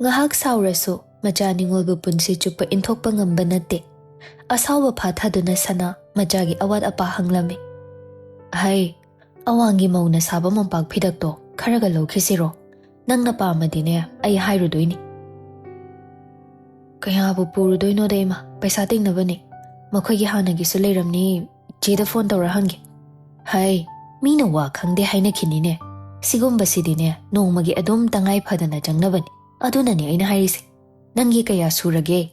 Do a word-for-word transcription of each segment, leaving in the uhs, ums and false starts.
ꯉꯥꯏꯍꯥꯛ ꯁꯥꯎꯔꯁꯨ ꯃꯆꯥ ꯅꯤꯉꯣꯜꯕꯨ ꯄꯨꯟꯁꯤ ꯆꯨꯞꯄ ꯏꯟꯊꯣꯛꯄ ꯉꯝꯕ ꯅꯠꯇꯦ꯫ ꯑꯁꯥꯎꯕ ꯐꯥꯊꯗꯨꯅ ꯁꯅꯥ ꯃꯆꯥꯒꯤ ꯑꯋꯥꯠ ꯑꯄꯥ ꯍꯪꯂꯝꯃꯤ꯫ "ꯍꯩ, ꯑꯋꯥꯡꯒꯤ ꯃꯧꯅ ꯁꯥꯕ ꯃꯣꯝꯄꯥꯛ ꯐꯤꯗꯛꯇꯣ ꯈꯔꯒ ꯂꯧꯈꯤꯁꯤꯔꯣ? ꯅꯪꯅ ꯄꯥꯝꯃꯗꯤꯅꯦ, ꯑꯩ ꯍꯥꯏꯔꯨꯗꯣꯏꯅꯤ꯫" "ꯀꯌꯥꯕꯨ ꯄꯨꯔꯨꯗꯣꯏꯅꯣꯗ ꯏꯃꯥ, ꯄꯩꯁꯥ ꯇꯤꯡꯅꯕꯅꯤ꯫ ꯃꯈꯣꯏꯒꯤ ꯍꯥꯟꯅꯒꯤꯁꯨ ꯂꯩꯔꯝꯅꯤ, ꯏꯆꯦꯗ ꯐꯣꯟ ꯇꯧꯔ ꯍꯪꯒꯦ꯫" "ꯍꯩ, ꯃꯤꯅ ꯋꯥ ꯈꯪꯗꯦ ꯍꯥꯏꯅꯈꯤꯅꯤꯅꯦ꯫ ꯁꯤꯒꯨꯝꯕꯁꯤꯗꯤꯅꯦ, ꯅꯣꯡꯃꯒꯤ ꯑꯗꯨꯝ ꯇꯉꯥꯏ ꯐꯗꯅ ꯆꯪꯅꯕꯅꯤ꯫ ꯑꯗꯨꯅꯅꯦ ꯑꯩꯅ ꯍꯥꯏꯔꯤꯁꯦ꯫ ꯅꯪꯒꯤ ꯀꯌꯥ ꯁꯨꯔꯒꯦ?"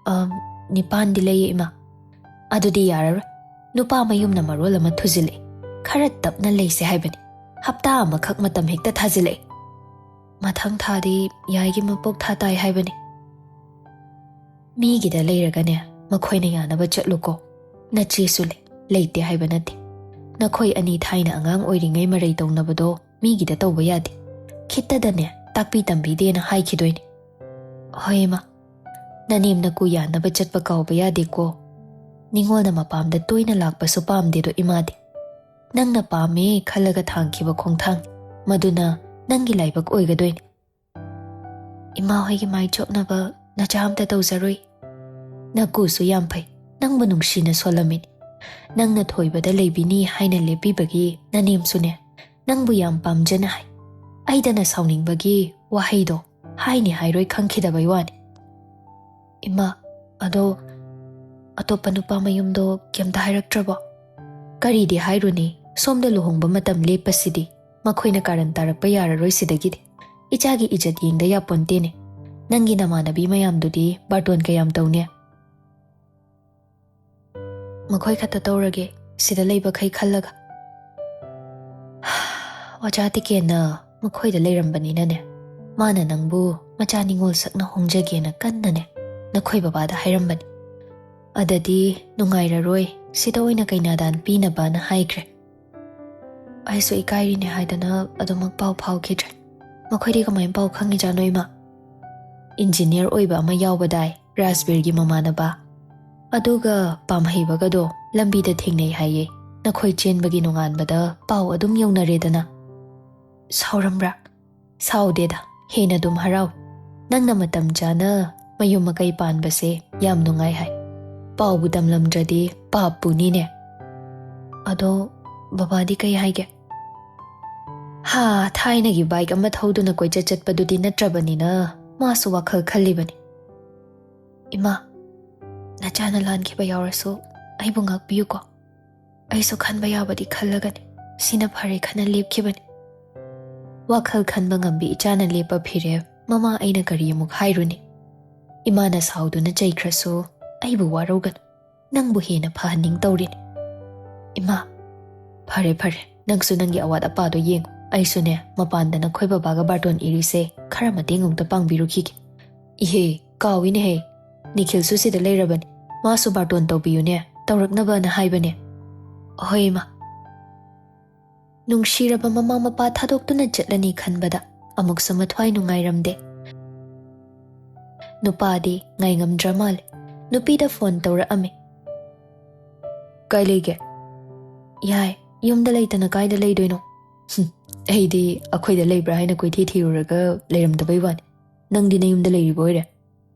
"ꯑꯝ, ꯅꯤꯄꯥꯟꯗꯤ ꯂꯩꯌꯦ ꯏꯃꯥ꯫" "ꯑꯗꯨꯗꯤ ꯌꯥꯔꯔꯣꯏ꯫ ꯅꯨꯄꯥ ꯃꯌꯨꯝꯅ ꯃꯔꯣꯜ ꯑꯃ ꯊꯨꯖꯤꯜꯂꯛꯑꯦ꯫ ꯈꯔ ꯇꯞꯅ ꯂꯩꯁꯦ ꯍꯥꯏꯕꯅꯤ꯫ ꯍꯞꯇꯥ ꯑꯃꯈꯛ ꯃꯇꯝ ꯍꯦꯛꯇ ꯊꯥꯖꯤꯜꯂꯛꯑꯦ꯫ ꯃꯊꯪ ꯊꯥꯗꯤ ꯌꯥꯏꯒꯤ ꯃꯄꯣꯛ ꯊꯥ ꯇꯥꯏ ꯍꯥꯏꯕꯅꯤ꯫" "ꯃꯤꯒꯤꯗ ꯂꯩꯔꯒꯅꯦ, ꯃꯈꯣꯏꯅ ꯌꯥꯅꯕ ꯆꯠꯂꯨꯀꯣ꯫ ꯅꯆꯦꯁꯨ ꯂꯩ, ꯂꯩꯇꯦ ꯍꯥꯏꯕ ꯅꯠꯇꯦ꯫ ꯅꯈꯣꯏ ꯑꯅꯤ ꯊꯥꯏꯅ ꯑꯉꯥꯡ ꯑꯣꯏꯔꯤꯉꯩ ꯃꯔꯩ ꯇꯧꯅꯕꯗꯣ ꯃꯤꯒꯤꯗ ꯇꯧꯕ ꯌꯥꯗꯦ꯫ ꯈꯤꯠꯇꯗꯅꯦ, ꯇꯥꯛꯄꯤ ꯇꯝꯕꯤꯗꯦꯅ ꯍꯥꯏꯈꯤꯗꯣꯏꯅꯦ꯫" "ꯍꯣꯏ ꯏꯃꯥ, ꯅꯅꯦꯝ ꯅꯀꯨ ꯌꯥꯅꯕ ꯆꯠꯄ ꯀꯥꯎꯕ ꯌꯥꯗꯦꯀꯣ꯫ ꯅꯤꯉꯣꯜꯅ ꯃꯄꯥꯝꯗ ꯇꯣꯏꯅ ꯂꯥꯛꯄꯁꯨ ꯄꯥꯝꯗꯦꯗꯣ ꯏꯃꯥꯗꯤ꯫ ꯅꯪꯅ ꯄꯥꯝꯃꯦ ꯈꯜꯂꯒ ꯊꯥꯡꯈꯤꯕ ꯈꯣꯡꯊꯥꯡ, ꯃꯗꯨꯅ ꯅꯪꯒꯤ ꯂꯥꯏꯕꯛ ꯑꯣꯏꯒꯗꯣꯏꯅꯤ꯫ ꯏꯃꯥ ꯍꯣꯏꯒꯤ ꯃꯥꯏ ꯆꯣꯞꯅꯕ ꯅꯆꯥ ꯑꯝꯇ ꯇꯧꯖꯔꯣꯏ꯫ ꯅꯀꯨꯁꯨ ꯌꯥꯝ ꯐꯩ, ꯅꯪꯕꯨ ꯅꯨꯡꯁꯤꯅ ꯁꯣꯜꯂꯝꯃꯤꯅꯤ꯫ ꯅꯪꯅ ꯊꯣꯏꯕꯗ ꯂꯩꯕꯤꯅꯤ ꯍꯥꯏꯅ ꯂꯦꯞꯄꯤꯕꯒꯤ ꯅꯅꯦꯝꯁꯨꯅꯦ, ꯅꯪꯕꯨ ꯌꯥꯝ ꯄꯥꯝꯖꯅ ꯍꯥꯏ꯫ ꯑꯩꯗꯅ ꯁꯥꯎꯅꯤꯡꯕꯒꯤ ꯋꯥꯍꯩꯗꯣ ꯍꯥꯏꯅꯤ ꯍꯥꯏꯔꯣꯏ ꯈꯪꯈꯤꯗꯕꯩ ꯋꯥꯅꯤ꯫" "ꯏꯃꯥ, ꯑꯗꯣ ꯑꯇꯣꯞꯄ ꯅꯨꯄꯥ ꯃꯌꯨꯝꯗꯣ ꯀꯩꯝꯇ ꯍꯥꯏꯔꯛꯇ꯭ꯔꯕꯣ?" "ꯀꯔꯤꯗꯤ ꯍꯥꯏꯔꯨꯅꯤ, ꯁꯣꯝꯗ ꯂꯨꯍꯣꯡꯕ ꯃꯇꯝ ꯂꯦꯞꯄꯁꯤꯗꯤ꯫ ꯃꯈꯣꯏꯅ ꯀꯥꯔꯟ ꯇꯥꯔꯛꯄ ꯌꯥꯔꯔꯣꯏ ꯁꯤꯗꯒꯤꯗꯤ꯫ ꯏꯆꯥꯒꯤ ꯏꯖꯠ ꯌꯦꯡꯗ ꯌꯥꯄꯣꯟꯇꯦꯅꯦ꯫ ꯅꯪꯒꯤ ꯅꯃꯥꯟꯅꯕꯤ ꯃꯌꯥꯝꯗꯨꯗꯤ ꯕꯥꯔꯇꯣꯟ ꯀꯌꯥꯝ ꯇꯧꯅꯤ?" "ꯃꯈꯣꯏ ꯈꯛꯇ ꯇꯧꯔꯒꯦ, ꯁꯤꯗ ꯂꯩꯕꯈꯩ ꯈꯜꯂꯒ꯫" "ꯑꯣꯖꯥ ꯇꯤꯀꯦꯟꯅ ꯃꯈꯣꯏꯗ ꯂꯩꯔꯝꯕꯅꯤꯅꯅꯦ, ꯃꯥꯅ ꯅꯪꯕꯨ ꯃꯆꯥ ꯅꯤꯉꯣꯜ ꯁꯛꯅ ꯍꯣꯡꯖꯒꯦꯅ ꯀꯟꯅꯅꯦ ꯅꯈꯣꯏ ꯕꯕꯥꯗ ꯍꯥꯏꯔꯝꯕꯅꯤ꯫ ꯑꯗꯗꯤ ꯅꯨꯡꯉꯥꯏꯔꯔꯣꯏ, ꯁꯤꯗ ꯑꯣꯏꯅ ꯀꯩꯅꯥꯗꯥꯟ ꯄꯤꯅꯕꯅ ꯍꯥꯏꯈ꯭ꯔꯦ꯫" "ꯑꯩꯁꯨ ꯏꯀꯥꯏꯔꯤꯅꯦ ꯍꯥꯏꯗꯅ ꯑꯗꯨꯃꯛ ꯄꯥꯎ ꯐꯥꯎꯈꯤꯗ꯭ꯔꯦ꯫ ꯃꯈꯣꯏꯗꯤ ꯀꯃꯥꯏꯅ ꯄꯥꯎ ꯈꯪꯉꯤꯖꯥꯠꯅꯣ ꯏꯃꯥ?" "ꯏꯟꯖꯤꯅꯤꯌꯔ ꯑꯣꯏꯕ ꯑꯃ ꯌꯥꯎꯕꯗꯥꯏ, ꯔꯥꯖꯕꯤꯔꯒꯤ ꯃꯃꯥꯟꯅꯕ꯫ ꯑꯗꯨꯒ ꯄꯥꯝꯍꯩꯕꯒꯗꯣ ꯂꯝꯕꯤꯗ ꯊꯦꯡꯅꯩ ꯍꯥꯏꯌꯦ꯫ ꯅꯈꯣꯏ ꯆꯦꯟꯕꯒꯤ ꯅꯣꯡꯉꯥꯟꯕꯗ ꯄꯥꯎ ꯑꯗꯨꯝ ꯌꯧꯅꯔꯦꯗꯅ꯫" "ꯁꯥꯎꯔꯝꯕ꯭ꯔꯥ?" "ꯁꯥꯎꯗꯦꯗ, ꯍꯦꯟꯅ ꯑꯗꯨꯝ ꯍꯔꯥꯎꯏ꯫ ꯅꯪꯅ ꯃꯇꯝ ꯆꯥꯅ ꯃꯌꯨꯝ ꯃꯀꯩ ꯄꯥꯟꯕꯁꯦ ꯌꯥꯝ ꯅꯨꯡꯉꯥꯏ ꯍꯥꯏ꯫ ꯄꯥꯎꯕꯨ ꯇꯝꯂꯝꯗ꯭ꯔꯗꯤ ꯄꯥꯞꯄꯨꯅꯤꯅꯦ꯫ ꯑꯗꯣ ꯕꯕꯥꯗꯤ ꯀꯩ ꯍꯥꯏꯒꯦ? ꯍꯥ, ꯊꯥꯏꯅꯒꯤ ꯕꯥꯏꯛ ꯑꯃ ꯊꯧꯗꯨꯅ ꯀꯣꯏꯆꯠ ꯆꯠꯄꯗꯨꯗꯤ ꯅꯠꯇ꯭ꯔꯕꯅꯤꯅ ꯃꯥꯁꯨ ꯋꯥꯈꯜ ꯈꯜꯂꯤꯕꯅꯤ꯫ "ꯏꯃꯥ, ꯅꯆꯥꯅ ꯂꯥꯟꯈꯤꯕ ꯌꯥꯎꯔꯁꯨ ꯑꯩꯕꯨ ꯉꯥꯛꯄꯤꯌꯨꯀꯣ꯫ ꯑꯩꯁꯨ ꯈꯟꯕ ꯌꯥꯕꯗꯤ ꯈꯜꯂꯒꯅꯤ꯫ ꯁꯤꯅ ꯐꯔꯦ ꯈꯟꯅ ꯂꯦꯞꯈꯤꯕꯅꯤ꯫ ꯋꯥꯈꯜ ꯈꯟꯕ ꯉꯝꯕꯤ ꯏꯆꯥꯅ ꯂꯦꯞꯄ ꯐꯤꯔꯦꯞ ꯃꯃꯥ ꯑꯩꯅ ꯀꯔꯤ ꯑꯃꯨꯛ ꯍꯥꯏꯔꯨꯅꯤ? ꯏꯃꯥꯅ ꯁꯥꯎꯗꯨꯅ ꯆꯩꯈ꯭ꯔꯁꯨ ꯑꯩꯕꯨ ꯋꯥꯔꯧꯒꯅꯨ꯫ ꯅꯪꯕꯨ ꯍꯦꯟꯅ ꯐꯍꯟꯅꯤꯡ ꯇꯧꯔꯤꯅꯤ꯫ ꯏꯃꯥ, ꯐꯔꯦ ꯐꯔꯦ, ꯅꯪꯁꯨ ꯅꯪꯒꯤ ꯑꯋꯥꯠ ꯑꯄꯥꯗꯣ ꯌꯦꯡꯉꯨ꯫ ꯑꯩꯁꯨꯅꯦ, ꯃꯄꯥꯟꯗ ꯅꯈꯣꯏ ꯕꯕꯥꯒ ꯕꯥꯔꯇꯣꯟ ꯏꯔꯤꯁꯦ ꯈꯔ ꯃꯇꯦꯡ ꯑꯃꯨꯛꯇ ꯄꯥꯡꯕꯤꯔꯨꯈꯤꯒꯦ꯫ ꯏꯍꯦ, ꯀꯥꯎꯏꯅꯦꯍꯦ, ꯅꯤꯈꯤꯜꯁꯨ ꯁꯤꯗ ꯂꯩꯔꯕꯅꯤ꯫ ꯃꯥꯁꯨ ꯕꯥꯔꯇꯣꯟ ꯇꯧꯕꯤꯌꯨꯅꯦ, ꯇꯧꯔꯛꯅꯕꯅ ꯍꯥꯏꯕꯅꯦ꯫" "ꯍꯣꯏ, ꯏꯃꯥ꯫" ꯅꯨꯡꯁꯤꯔꯕ ꯃꯃꯥ ꯃꯄꯥ ꯊꯥꯗꯣꯛꯇꯨꯅ ꯆꯠꯂꯅꯤ ꯈꯟꯕꯗ ꯑꯃꯨꯛꯁꯨ ꯃꯊ꯭ꯋꯥꯏ ꯅꯨꯡꯉꯥꯏꯔꯝꯗꯦ꯫ ꯅꯨꯄꯥꯗꯤ ꯉꯥꯏꯉꯝꯗ꯭ꯔ ꯃꯥꯜꯂꯦ꯫ ꯅꯨꯄꯤꯗ ꯐꯣꯟ ꯇꯧꯔꯛꯑꯝꯃꯤ꯫ "ꯀꯥꯏ ꯂꯩꯒꯦ?" "ꯌꯥꯏ, ꯌꯨꯝꯗ ꯂꯩꯇꯅ ꯀꯥꯏꯗ ꯂꯩꯗꯣꯏꯅꯣ?" "ꯍꯨꯝ, ꯑꯩꯗꯤ ꯑꯩꯈꯣꯏꯗ ꯂꯩꯕ꯭ꯔꯥ ꯍꯥꯏꯅ ꯀꯣꯏꯊꯤ ꯊꯤꯔꯨꯔꯒ ꯂꯩꯔꯝꯗꯕꯩ ꯋꯥꯅꯤ꯫ ꯅꯪꯗꯤ ꯅꯌꯨꯝꯗ ꯂꯩꯔꯤꯕ ꯑꯣꯏꯔꯦ?"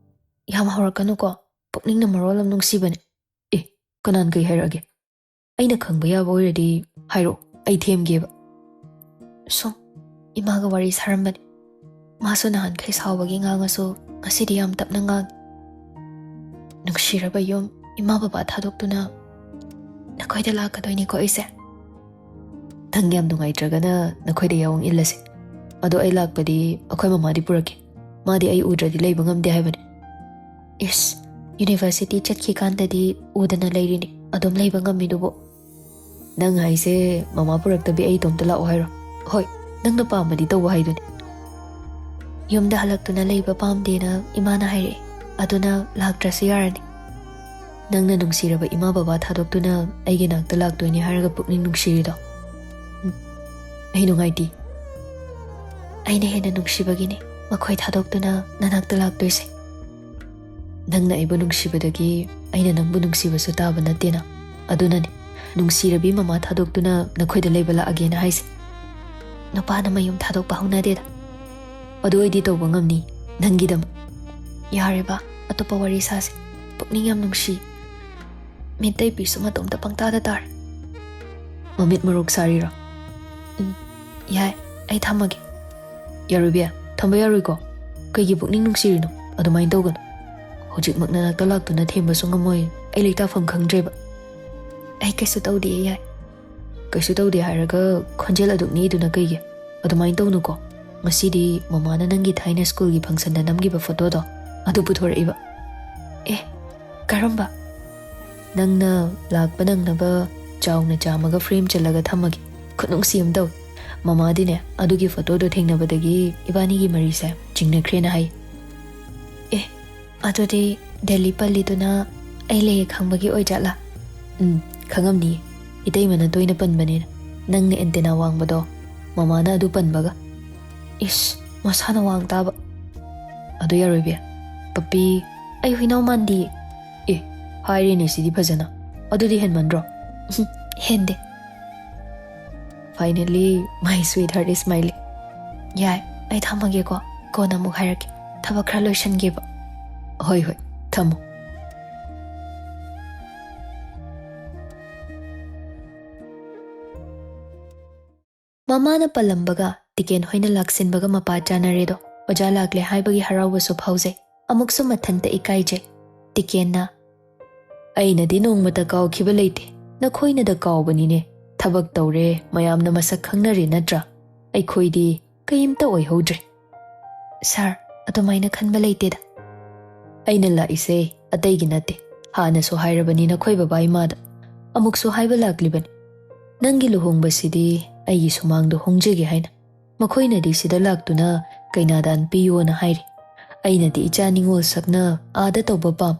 "ꯌꯥꯝ ꯍꯧꯔꯛꯀꯅꯨꯀꯣ, ꯄꯨꯛꯅꯤꯡꯅ ꯃꯔꯣꯜ ꯑꯃ ꯅꯨꯡꯁꯤꯕꯅꯦ꯫" "ꯑꯦ, ꯀꯅꯥꯅ ꯀꯩ ꯍꯥꯏꯔꯛꯑꯒꯦ? ꯑꯩꯅ ꯈꯪꯕ ꯌꯥꯕ ꯑꯣꯏꯔꯗꯤ ꯍꯥꯏꯔꯛꯑꯣ, ꯑꯩ ꯊꯦꯝꯒꯦꯕ꯫" ꯁꯨꯝ ꯏꯃꯥꯒ ꯋꯥꯔꯤ ꯁꯥꯔꯝꯕꯅꯤ꯫ ꯃꯥꯁꯨ ꯅꯍꯥꯟꯈꯩ ꯁꯥꯎꯕꯒꯤ ꯉꯥꯡꯉꯁꯨ ꯉꯁꯤꯗꯤ ꯌꯥꯝ ꯇꯞꯅ ꯉꯥꯡꯉꯤ꯫ "ꯅꯨꯡꯁꯤꯔꯕ ꯌꯨꯝ, ꯏꯃꯥ ꯕꯕꯥ ꯊꯥꯗꯣꯛꯇꯨꯅ ꯅꯈꯣꯏꯗ ꯂꯥꯛꯀꯗꯣꯏꯅꯤꯀꯣ ꯑꯩꯁꯦ꯫" "ꯅꯪ ꯌꯥꯝ ꯅꯨꯡꯉꯥꯏꯇ꯭ꯔꯒꯅ ꯅꯈꯣꯏꯗ ꯌꯥꯎ ꯏꯜꯂꯁꯤ꯫ ꯑꯗꯣ ꯑꯩ ꯂꯥꯛꯄꯗꯤ ꯑꯩꯈꯣꯏ ꯃꯃꯥꯗꯤ ꯄꯨꯔꯛꯀꯦ꯫ ꯃꯥꯗꯤ ꯑꯩ ꯎꯗ꯭ꯔꯗꯤ ꯂꯩꯕ ꯉꯝꯗꯦ ꯍꯥꯏꯕꯅꯤ꯫" "ꯏꯁ, ꯌꯨꯅꯤꯚꯔꯁꯤꯇꯤ ꯆꯠꯈꯤꯀꯥꯟꯗꯗꯤ ꯎꯗꯅ ꯂꯩꯔꯤꯅꯤ, ꯑꯗꯨꯝ ꯂꯩꯕ ꯉꯝꯃꯤꯗꯨꯕꯨ꯫" "ꯅꯪ ꯍꯥꯏꯁꯦ ꯃꯃꯥ ꯄꯨꯔꯛꯇꯕꯤ ꯑꯩ ꯏꯇꯣꯝꯇ ꯂꯥꯛꯑꯣ ꯍꯥꯏꯔꯣ?" "ꯍꯣꯏ, ꯅꯪꯅ ꯄꯥꯝꯕꯗꯤ ꯇꯧꯕ ꯍꯥꯏꯗꯨꯅꯤ꯫" "ꯌꯨꯝꯗ ꯍꯜꯂꯛꯇꯨꯅ ꯂꯩꯕ ꯄꯥꯝꯗꯦꯅ ꯏꯃꯥꯅ ꯍꯥꯏꯔꯛꯑꯦ꯫ ꯑꯗꯨꯅ ꯂꯥꯛꯇ꯭ꯔꯁꯨ ꯌꯥꯔꯅꯤ꯫" "ꯅꯪꯅ ꯅꯨꯡꯁꯤꯔꯕ ꯏꯃꯥ ꯕꯕꯥ ꯊꯥꯗꯣꯛꯇꯨꯅ ꯑꯩꯒꯤ ꯅꯥꯛꯇ ꯂꯥꯛꯇꯣꯏꯅꯤ ꯍꯥꯏꯔꯒ ꯄꯨꯛꯅꯤꯡ ꯅꯨꯡꯁꯤꯔꯤꯗꯣ? ꯎꯝ, ꯑꯩ ꯅꯨꯡꯉꯥꯏꯇꯦ꯫" "ꯑꯩꯅ ꯍꯦꯟꯅ ꯅꯨꯡꯁꯤꯕꯒꯤꯅꯤ ꯃꯈꯣꯏ ꯊꯥꯗꯣꯛꯇꯨꯅ ꯅꯅꯥꯛꯇ ꯂꯥꯛꯇꯣꯏꯁꯦ꯫" "ꯅꯪꯅ ꯑꯩꯕꯨ ꯅꯨꯡꯁꯤꯕꯗꯒꯤ ꯑꯩꯅ ꯅꯪꯕꯨ ꯅꯨꯡꯁꯤꯕꯁꯨ ꯇꯥꯕ ꯅꯠꯇꯦꯅ꯫ ꯑꯗꯨꯅꯅꯤ ꯅꯨꯡꯁꯤꯔꯕꯤ ꯃꯃꯥ ꯊꯥꯗꯣꯛꯇꯨꯅ ꯅꯈꯣꯏꯗ ꯂꯩꯕ ꯂꯥꯛꯑꯒꯦꯅ ꯍꯥꯏꯁꯦ꯫" "ꯅꯨꯄꯥꯅ ꯃꯌꯨꯝ ꯊꯥꯗꯣꯛꯄ ꯍꯧꯅꯗꯦꯗ꯫" "ꯑꯗꯨ ꯑꯩꯗꯤ ꯇꯧꯕ ꯉꯝꯅꯤ꯫ ꯅꯪꯒꯤꯗꯃꯛ꯫ ꯌꯥꯔꯦꯕ, ꯑꯇꯣꯞꯄ ꯋꯥꯔꯤ ꯁꯥꯁꯦ꯫ ꯄꯨꯛꯅꯤꯡ ꯌꯥꯝ ꯅꯨꯡꯁꯤ꯫ ꯃꯤꯠꯇꯩ ꯄꯤꯁꯨ ꯃꯇꯣꯝꯇ ꯄꯪꯇꯥꯗ ꯇꯥꯔꯦ꯫ ꯃꯃꯤꯠ ꯃꯔꯣꯛ ꯁꯥꯔꯤꯔꯣ? ꯎꯝ, ꯌꯥꯏ, ꯑꯩ ꯊꯝꯃꯒꯦ꯫ ꯌꯥꯔꯣꯏꯕꯤ, ꯊꯝꯕ ꯌꯥꯔꯣꯏꯀꯣ꯫ ꯀꯩꯒꯤ ꯄꯨꯛꯅꯤꯡ ꯅꯨꯡꯁꯤꯔꯤꯅꯣ? ꯑꯗꯨꯃꯥꯏꯅ ꯇꯧꯒꯅꯨ꯫ ꯍꯧꯖꯤꯛꯃꯛ ꯅꯅꯥꯛꯇ ꯂꯥꯛꯇꯨꯅ ꯊꯦꯝꯕꯁꯨ ꯉꯝꯃꯣꯏ꯫ ꯑꯩ ꯂꯩꯇꯥꯐꯝ ꯈꯪꯗ꯭ꯔꯦꯕ꯫ ꯑꯩ ꯀꯩꯁꯨ ꯇꯧꯗꯦ, ꯌꯥꯏ꯫ ꯀꯩꯁꯨ ꯇꯧꯗꯦ ꯍꯥꯏꯔꯒ ꯈꯣꯟꯖꯦꯜ ꯑꯗꯨꯛ ꯅꯦꯛꯏꯗꯨꯅ ꯀꯩꯒꯤ? ꯑꯗꯨꯃꯥꯏꯅ ꯇꯧꯅꯨꯀꯣ꯫ ꯉꯁꯤꯗꯤ ꯃꯃꯥꯅ ꯅꯪꯒꯤ ꯊꯥꯏꯅ ꯁ꯭ꯀꯨꯜꯒꯤ ꯐꯪꯁꯟꯗ ꯅꯝꯈꯤꯕ ꯐꯣꯇꯣꯗꯣ, ꯑꯗꯨ ꯄꯨꯊꯣꯔꯛꯏꯕ꯫ ꯑꯦ, ꯀꯔꯝꯕ? ꯅꯪꯅ ꯂꯥꯛꯄ ꯅꯪꯅꯕ ꯆꯥꯎꯅ ꯆꯥꯝꯃꯒ ꯐ꯭ꯔꯦꯝ ꯆꯜꯂꯒ ꯊꯝꯃꯒꯦ꯫ ꯈꯨꯅꯨꯡꯁꯤ ꯑꯃ ꯇꯧ꯫ ꯃꯃꯥꯗꯤꯅꯦ, ꯑꯗꯨꯒꯤ ꯐꯣꯇꯣꯗꯣ ꯊꯦꯡꯅꯕꯗꯒꯤ ꯏꯕꯥꯅꯤꯒꯤ ꯃꯔꯤꯁꯦ ꯆꯤꯡꯅꯈ꯭ꯔꯦꯅ ꯍꯥꯏ꯫ ꯑꯦ, ꯑꯗꯨꯗꯤ ꯗꯦꯜꯂꯤ ꯄꯜꯂꯤꯗꯨꯅ ꯑꯩ ꯂꯩꯌꯦ ꯈꯪꯕꯒꯤ ꯑꯣꯏꯖꯥꯠꯂꯥ? ꯎꯝ, ꯈꯪꯉꯝꯅꯤꯌꯦ꯫ ꯏꯇꯩꯃꯅ ꯇꯣꯏꯅ ꯄꯟꯕꯅꯤꯅ꯫ ꯅꯪꯅ ꯑꯦꯟꯇꯦꯅꯥ ꯋꯥꯡꯕꯗꯣ ꯃꯃꯥꯅ ꯑꯗꯨ ꯄꯟꯕꯒ꯫ ꯏꯁ, ꯃꯁꯥꯅ ꯋꯥꯡ ꯇꯥꯕ꯫ ꯑꯗꯨ ꯌꯥꯔꯣꯏꯕꯤ꯫ ꯄꯞꯄꯤ, ꯑꯩ ꯍꯨꯏꯅꯥꯎ ꯃꯥꯟꯗꯤꯌꯦ꯫ ꯑꯦ, ꯍꯥꯏꯔꯦꯅꯦ ꯁꯤꯗꯤ ꯐꯖꯅ꯫ ꯑꯗꯨꯗꯤ ꯍꯦꯟꯃꯟꯗ꯭ꯔꯣ? ꯍꯦꯟꯗꯦ꯫ Finally, my sweetheart is smiling. ꯌꯥꯏ, ꯑꯩ ꯊꯝꯃꯒꯦꯀꯣ꯫ ꯀꯣꯟꯅ ꯑꯃꯨꯛ ꯍꯥꯏꯔꯛꯀꯦ꯫ ꯊꯕꯛ ꯈꯔ ꯂꯣꯏꯁꯟꯒꯦꯕ꯫ ꯍꯣꯏ, ꯍꯣꯏ, ꯊꯝꯃꯣ꯫ ꯃꯃꯥꯅ ꯄꯜꯂꯝꯕꯒ ꯇꯤꯀꯦꯟ ꯍꯣꯏꯅ ꯂꯥꯛꯁꯤꯟꯕꯒ ꯃꯄꯥ ꯆꯥꯅꯔꯦꯗꯣ꯫ ꯑꯣꯖꯥ ꯂꯥꯛꯂꯦ ꯍꯥꯏꯕꯒꯤ ꯍꯔꯥꯎꯕꯁꯨ ꯐꯥꯎꯖꯩ꯫ ꯑꯃꯨꯛꯁꯨ ꯃꯊꯟꯇ ꯏꯀꯥꯏꯖꯩ꯫ ꯇꯤꯀꯦꯟꯅ, "ꯑꯩꯅꯗꯤ ꯅꯣꯡꯃꯇ ꯀꯥꯎꯈꯤꯕ ꯂꯩꯇꯦ꯫ ꯅꯈꯣꯏꯅꯗ ꯀꯥꯎꯕꯅꯤꯅꯦ꯫ ꯊꯕꯛ ꯇꯧꯔꯦ, ꯃꯌꯥꯝꯅ ꯃꯁꯛ ꯈꯪꯅꯔꯦ ꯅꯠꯇ꯭ꯔꯥ? ꯑꯩꯈꯣꯏꯗꯤ ꯀꯩꯝꯇ ꯑꯣꯏꯍꯧꯗ꯭ꯔꯦ꯫" "ꯁꯥꯔ, ꯑꯗꯨꯃꯥꯏꯅ ꯈꯟꯕ ꯂꯩꯇꯦꯗ꯫" "ꯑꯩꯅ ꯂꯥꯛꯏꯁꯦ ꯑꯇꯩꯒꯤ ꯅꯠꯇꯦ꯫ ꯍꯥꯟꯅꯁꯨ ꯍꯥꯏꯔꯕꯅꯤ ꯅꯈꯣꯏ ꯕꯕꯥ ꯏꯃꯥꯗ꯫ ꯑꯃꯨꯛꯁꯨ ꯍꯥꯏꯕ ꯂꯥꯛꯂꯤꯕꯅꯤ꯫ ꯅꯪꯒꯤ ꯂꯨꯍꯣꯡꯕꯁꯤꯗꯤ ꯑꯩꯒꯤ ꯁꯨꯃꯥꯡꯗ ꯍꯣꯡꯖꯒꯦ ꯍꯥꯏꯅ꯫ ꯃꯈꯣꯏꯅꯗꯤ ꯁꯤꯗ ꯂꯥꯛꯇꯨꯅ ꯀꯩꯅꯥꯗꯥꯟ ꯄꯤꯌꯣꯅ ꯍꯥꯏꯔꯤ꯫ ꯑꯩꯅꯗꯤ ꯏꯆꯥ ꯅꯤꯉꯣꯜ ꯁꯛꯅ ꯑꯥꯗ ꯇꯧꯕ ꯄꯥꯝ꯫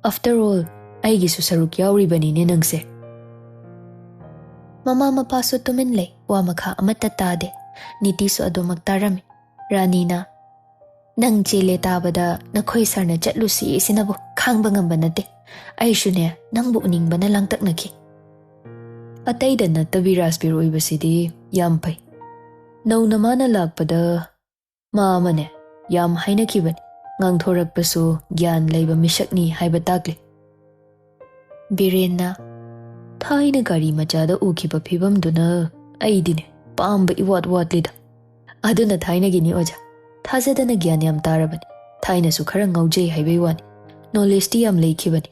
After all, ꯑꯩꯒꯤꯁꯨ ꯁꯔꯨꯛ ꯌꯥꯎꯔꯤꯕꯅꯤꯅꯦ ꯅꯪꯁꯦ꯫" ꯃꯃꯥ ꯃꯄꯥꯁꯨ ꯇꯨꯃꯤꯟ ꯂꯩ, ꯋꯥ ꯃꯈꯥ ꯑꯃꯠꯇ ꯇꯥꯗꯦ꯫ ꯅꯤꯇꯤꯁꯨ ꯑꯗꯨꯃꯛ ꯇꯥꯔꯝꯃꯤ꯫ ꯔꯥꯅꯤꯅ, "ꯅꯪ ꯆꯦꯜꯂꯦ ꯇꯥꯕꯗ ꯅꯈꯣꯏ ꯁꯥꯔꯅ ꯆꯠꯂꯨꯁꯤ ꯁꯤꯅꯕꯨ ꯈꯥꯡꯕ ꯉꯝꯕ ꯅꯠꯇꯦ꯫ ꯑꯩꯁꯨꯅꯦ ꯅꯪꯕꯨ ꯎꯅꯤꯡꯕꯅ ꯂꯥꯡꯇꯛꯅꯈꯤ꯫" ꯑꯇꯩꯗ ꯅꯠꯇꯕꯤ ꯔꯥꯖꯕꯤꯔ ꯑꯣꯏꯕꯁꯤꯗꯤ ꯌꯥꯝ ꯐꯩ꯫ ꯅꯧꯅ ꯃꯥꯅ ꯂꯥꯛꯄꯗ ꯃꯥ ꯑꯃꯅꯦ ꯌꯥꯝ ꯍꯥꯏꯅꯈꯤꯕꯅꯤ꯫ ꯉꯥꯡꯊꯣꯔꯛꯄꯁꯨ ꯒ꯭ꯌꯥꯟ ꯂꯩꯕ ꯃꯤꯁꯛꯅꯤ ꯍꯥꯏꯕ ꯇꯥꯛꯂꯤ꯫ ꯕꯤꯔꯦꯟꯅ, "ꯊꯥꯏꯅ ꯒꯥꯔꯤ ꯃꯆꯥꯗ ꯎꯈꯤꯕ ꯐꯤꯕꯝꯗꯨꯅ ꯑꯩꯗꯤꯅꯦ ꯄꯥꯝꯕ ꯏꯋꯥꯠ ꯋꯥꯠꯂꯤꯗ꯫ ꯑꯗꯨꯅ ꯊꯥꯏꯅꯒꯤꯅꯤ ꯑꯣꯖꯥ꯫ ꯊꯥꯖꯗꯅ ꯒ꯭ꯌꯥꯟ ꯌꯥꯝ ꯇꯥꯔꯕꯅꯤ꯫ ꯊꯥꯏꯅꯁꯨ ꯈꯔ ꯉꯥꯎꯖꯩ ꯍꯥꯏꯕꯩ ꯋꯥꯅꯤ꯫ ꯅꯣꯂꯦꯖꯇꯤ ꯌꯥꯝ ꯂꯩꯈꯤꯕꯅꯤ꯫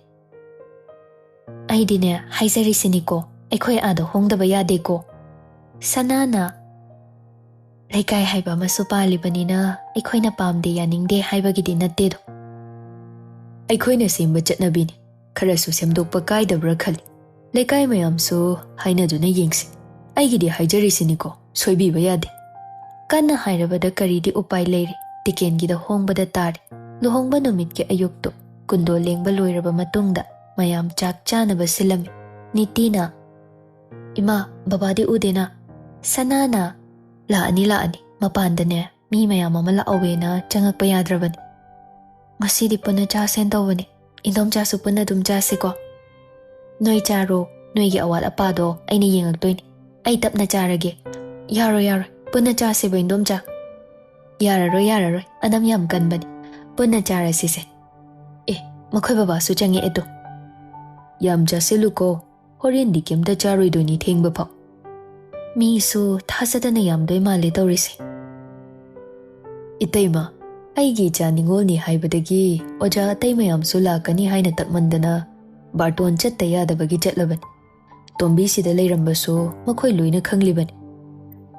ꯑꯩꯗꯤꯅꯦ ꯍꯥꯏꯖꯔꯤꯁꯤꯅꯤꯀꯣ, ꯑꯩꯈꯣꯏ ꯑꯥꯗ ꯍꯣꯡꯗꯕ ꯌꯥꯗꯦꯀꯣ꯫ ꯁꯅꯥꯅ, ꯂꯩꯀꯥꯏ ꯍꯥꯏꯕ ꯑꯃꯁꯨ ꯄꯥꯜꯂꯤꯕꯅꯤꯅ ꯑꯩꯈꯣꯏꯅ ꯄꯥꯝꯗꯦ ꯌꯥꯅꯤꯡꯗꯦ ꯍꯥꯏꯕꯒꯤꯗꯤ ꯅꯠꯇꯦꯗꯣ꯫ ꯑꯩꯈꯣꯏꯅ ꯁꯦꯝꯕ ꯆꯠꯅꯕꯤꯅꯤ꯫ ꯈꯔꯁꯨ ꯁꯦꯝꯗꯣꯛꯄ ꯀꯥꯏꯗꯕ꯭ꯔꯥ ꯈꯜꯂꯤ꯫ ꯂꯩꯀꯥꯏ ꯃꯌꯥꯝꯁꯨ ꯍꯥꯏꯅꯗꯨꯅ ꯌꯦꯡꯁꯤ꯫ ꯑꯩꯒꯤꯗꯤ ꯍꯥꯏꯖꯔꯤꯁꯤꯅꯤꯀꯣ, ꯁꯣꯏꯕꯤꯕ ꯌꯥꯗꯦ꯫ ꯀꯟꯅ ꯍꯥꯏꯔꯕꯗ ꯀꯔꯤꯗꯤ ꯎꯄꯥꯏ ꯂꯩꯔꯤ? ꯇꯤꯀꯦꯟꯒꯤꯗ ꯍꯣꯡꯕꯗ ꯇꯥꯔꯦ꯫ ꯂꯨꯍꯣꯡꯕ ꯅꯨꯃꯤꯠꯀꯤ ꯑꯌꯨꯛꯇꯣ ꯀꯨꯟꯗꯣ ꯂꯦꯡꯕ ꯂꯣꯏꯔꯕ ꯃꯇꯨꯡꯗ ꯃꯌꯥꯝ ꯆꯥꯛ ꯆꯥꯅꯕ ꯁꯤꯜꯂꯝꯃꯤ꯫ ꯅꯤꯇꯤꯅ, "ꯏꯃꯥ, ꯕꯕꯥꯗꯤ ꯎꯗꯦꯅ?" ꯁꯅꯥꯅ, "ꯂꯥꯛꯑꯅꯤ, ꯂꯥꯛꯑꯅꯤ꯫ ꯃꯄꯥꯟꯗꯅꯦ ꯃꯤ ꯃꯌꯥꯝ ꯑꯃ ꯂꯥꯛꯍꯧꯋꯦꯅ ꯆꯪꯉꯛꯄ ꯌꯥꯗ꯭ꯔꯕꯅꯤ꯫ ꯉꯁꯤꯗꯤ ꯄꯨꯟꯅ ꯆꯥꯁꯦꯅ ꯇꯧꯕꯅꯤ꯫ ꯏꯟꯗꯣꯝꯆꯥꯁꯨ ꯄꯨꯟꯅ ꯑꯗꯨꯝ ꯆꯥꯁꯤꯀꯣ꯫ ꯅꯣꯏ ꯆꯥꯔꯣ, ꯅꯣꯏꯒꯤ ꯑꯋꯥꯠ ꯑꯄꯥꯗꯣ ꯑꯩꯅ ꯌꯦꯡꯉꯛꯇꯣꯏꯅꯤ꯫ ꯑꯩ ꯇꯞꯅ ꯆꯥꯔꯒꯦ꯫" "ꯌꯥꯔꯣꯏ, ꯌꯥꯔꯣꯏ, ꯄꯨꯟꯅ ꯆꯥꯁꯦꯕ, ꯏꯟꯗꯣꯝꯆꯥ꯫" "ꯌꯥꯔꯔꯣꯏ, ꯌꯥꯔꯔꯣꯏ, ꯑꯅꯝ ꯌꯥꯝ ꯀꯟꯕꯅꯤ꯫ ꯄꯨꯟꯅ ꯆꯥꯔꯁꯤꯁꯦ꯫ ꯑꯦ, ꯃꯈꯣꯏ ꯕꯕꯥꯁꯨ ꯆꯪꯉꯛꯑꯦ ꯇꯣ꯫" "ꯌꯥꯝ ꯆꯥꯁꯤꯜꯂꯨꯀꯣ, ꯍꯣꯔꯦꯟꯗꯤ ꯀꯩꯝꯇ ꯆꯥꯔꯣꯏꯗꯣꯏꯅꯤ ꯊꯦꯡꯕ ꯐꯥꯎ꯫" ꯃꯤꯁꯨ ꯊꯥꯖꯗꯅ ꯌꯥꯝꯗꯣꯏ ꯃꯥꯜꯂꯦ ꯇꯧꯔꯤꯁꯦ꯫ "ꯏꯇꯩꯃ, ꯑꯩꯒꯤ ꯏꯆꯥ ꯅꯤꯉꯣꯜꯅꯤ ꯍꯥꯏꯕꯗꯒꯤ ꯑꯣꯖꯥ ꯑꯇꯩ ꯃꯌꯥꯝꯁꯨ ꯂꯥꯛꯀꯅꯤ ꯍꯥꯏꯅ ꯇꯛꯃꯟꯗꯅ ꯕꯥꯔꯇꯣꯟ ꯆꯠꯇ ꯌꯥꯗꯕꯒꯤ ꯆꯠꯂꯕꯅꯤ꯫ ꯇꯣꯝꯕꯤꯁꯤꯗ ꯂꯩꯔꯝꯕꯁꯨ ꯃꯈꯣꯏ ꯂꯣꯏꯅ ꯈꯪꯂꯤꯕꯅꯤ꯫"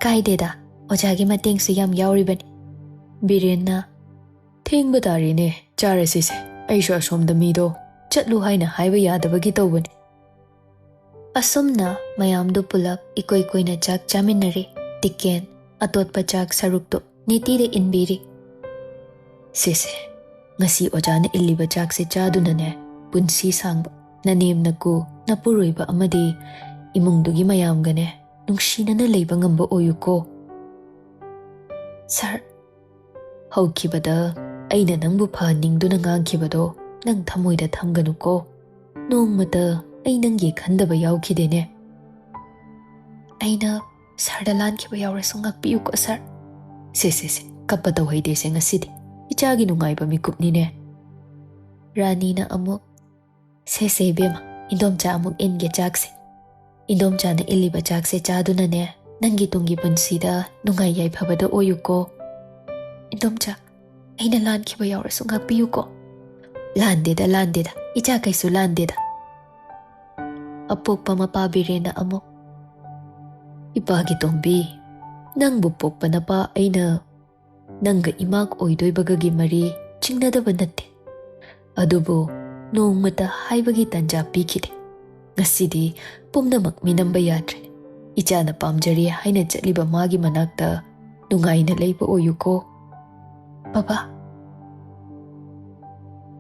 "ꯀꯥꯏꯗꯦꯗ, ꯑꯣꯖꯥꯒꯤ ꯃꯇꯦꯡꯁꯨ ꯌꯥꯝ ꯌꯥꯎꯔꯤꯕꯅꯤ꯫" ꯕꯤꯔꯦꯟꯅ, "ꯊꯦꯡꯕ ꯇꯥꯔꯦꯅꯦ, ꯆꯥꯔꯁꯤꯁꯦ꯫ ꯑꯩꯁꯨ ꯑꯁꯣꯝꯗ ꯃꯤꯗꯣ ꯆꯠꯂꯨ ꯍꯥꯏꯅ ꯍꯥꯏꯕ ꯌꯥꯗꯕꯒꯤ ꯇꯧꯕꯅꯤ꯫" ꯑꯁꯨꯝꯅ ꯃꯌꯥꯝꯗꯨ ꯄꯨꯂꯞ ꯏꯀꯣꯏ ꯀꯣꯏꯅ ꯆꯥꯛ ꯆꯥꯃꯤꯟꯅꯔꯤ꯫ ꯇꯤꯀꯦꯟ ꯑꯇꯣꯠꯄ ꯆꯥꯛ ꯁꯔꯨꯛꯇꯨ ꯅꯤꯇꯤꯗ ꯏꯟꯕꯤꯔꯤ꯫ "ꯁꯦꯁꯦ, ꯉꯁꯤ ꯑꯣꯖꯥꯅ ꯏꯜꯂꯤꯕ ꯆꯥꯛꯁꯦ ꯆꯥꯗꯨꯅꯅꯦ, ꯄꯨꯟꯁꯤ ꯁꯥꯡꯕ ꯅꯅꯦꯝ ꯅꯀꯨ ꯅꯄꯨꯔꯣꯏꯕ ꯑꯃꯗꯤ ꯏꯃꯨꯡꯗꯨꯒꯤ ꯃꯌꯥꯝꯒꯅꯦ ꯅꯨꯡꯁꯤꯅꯅ ꯂꯩꯕ ꯉꯝꯕ ꯑꯣꯏꯌꯨꯀꯣ꯫" "ꯁꯥꯔ, ꯍꯧꯈꯤꯕꯗ ꯑꯩꯅ ꯅꯪꯕꯨ ꯐꯍꯟꯅꯤꯡꯗꯨꯅ ꯉꯥꯡꯈꯤꯕꯗꯣ ꯅꯪ ꯊꯃꯣꯏꯗ ꯊꯝꯒꯅꯨꯀꯣ꯫ ꯅꯣꯡꯃꯇ ꯑꯩ ꯅꯪꯒꯤ ꯈꯟꯗꯕ ꯌꯥꯎꯈꯤꯗꯦꯅꯦ꯫" "ꯑꯩꯅ ꯁꯥꯔꯗ ꯂꯥꯟꯈꯤꯕ ꯌꯥꯎꯔꯁꯨ ꯉꯥꯛꯄꯤꯌꯨꯀꯣ ꯁꯥꯔ꯫" "ꯁꯦ, ꯁꯦ, ꯁꯦ, ꯀꯞꯄ ꯇꯧꯍꯩꯗꯦꯁꯦ ꯉꯁꯤꯗꯤ꯫ ꯏꯆꯥꯒꯤ ꯅꯨꯡꯉꯥꯏꯕ ꯃꯤꯀꯨꯞꯅꯤꯅꯦ꯫ ꯔꯥꯅꯤꯅ ꯑꯃꯨꯛ, "ꯁꯦ ꯁꯦ ꯏꯕꯦꯝꯃ, ꯏꯟꯗꯣꯝꯆꯥ ꯑꯃꯨꯛ ꯏꯟꯒꯦ ꯆꯥꯛꯁꯦ꯫ ꯏꯟꯗꯣꯝꯆꯥꯅ ꯏꯜꯂꯤꯕ ꯆꯥꯛꯁꯦ ꯆꯥꯗꯨꯅꯅꯦ, ꯅꯪꯒꯤ ꯇꯨꯡꯒꯤ ꯄꯨꯟꯁꯤꯗ ꯅꯨꯡꯉꯥꯏ ꯌꯥꯏꯐꯕꯗ ꯑꯣꯏꯌꯨꯀꯣ꯫ ꯏꯟꯗꯣꯝꯆꯥ, ꯑꯩꯅ ꯂꯥꯟꯈꯤꯕ ꯌꯥꯎꯔꯁꯨ ꯉꯥꯛꯄꯤꯌꯨꯀꯣ꯫" "ꯂꯥꯟꯗꯦꯗ, ꯂꯥꯟꯗꯦꯗ, ꯏꯆꯥ ꯀꯩꯁꯨ ꯂꯥꯟꯗꯦꯗ꯫" ꯑꯄꯣꯛꯄ ꯃꯄꯥ ꯕꯤꯔꯦꯟꯅ ꯑꯃꯨꯛ, "ꯏꯄꯥꯒꯤ ꯇꯣꯝꯕꯤ, ꯅꯪꯕꯨ ꯄꯣꯛꯄ ꯅꯄꯥ ꯑꯩꯅ ꯅꯪꯒ ꯏꯃꯥꯒ ꯑꯣꯏꯗꯣꯏꯕꯒꯒꯤ ꯃꯔꯤ ꯆꯤꯡꯅꯗꯕ ꯅꯠꯇꯦ꯫ ꯑꯗꯨꯕꯨ ꯅꯣꯡꯃꯇ ꯍꯥꯏꯕꯒꯤ ꯇꯥꯟꯖꯥ ꯄꯤꯈꯤꯗꯦ꯫ ꯉꯁꯤꯗꯤ ꯄꯨꯝꯅꯃꯛ ꯃꯤꯅꯝꯕ ꯌꯥꯗ꯭ꯔꯦ꯫ ꯏꯆꯥꯅ ꯄꯥꯝꯖꯔꯦ ꯍꯥꯏꯅ ꯆꯠꯂꯤꯕ ꯃꯥꯒꯤ ꯃꯅꯥꯛꯇ ꯅꯨꯡꯉꯥꯏꯅ ꯂꯩꯕ ꯑꯣꯏꯌꯨꯀꯣ꯫" "ꯕꯕꯥ꯫"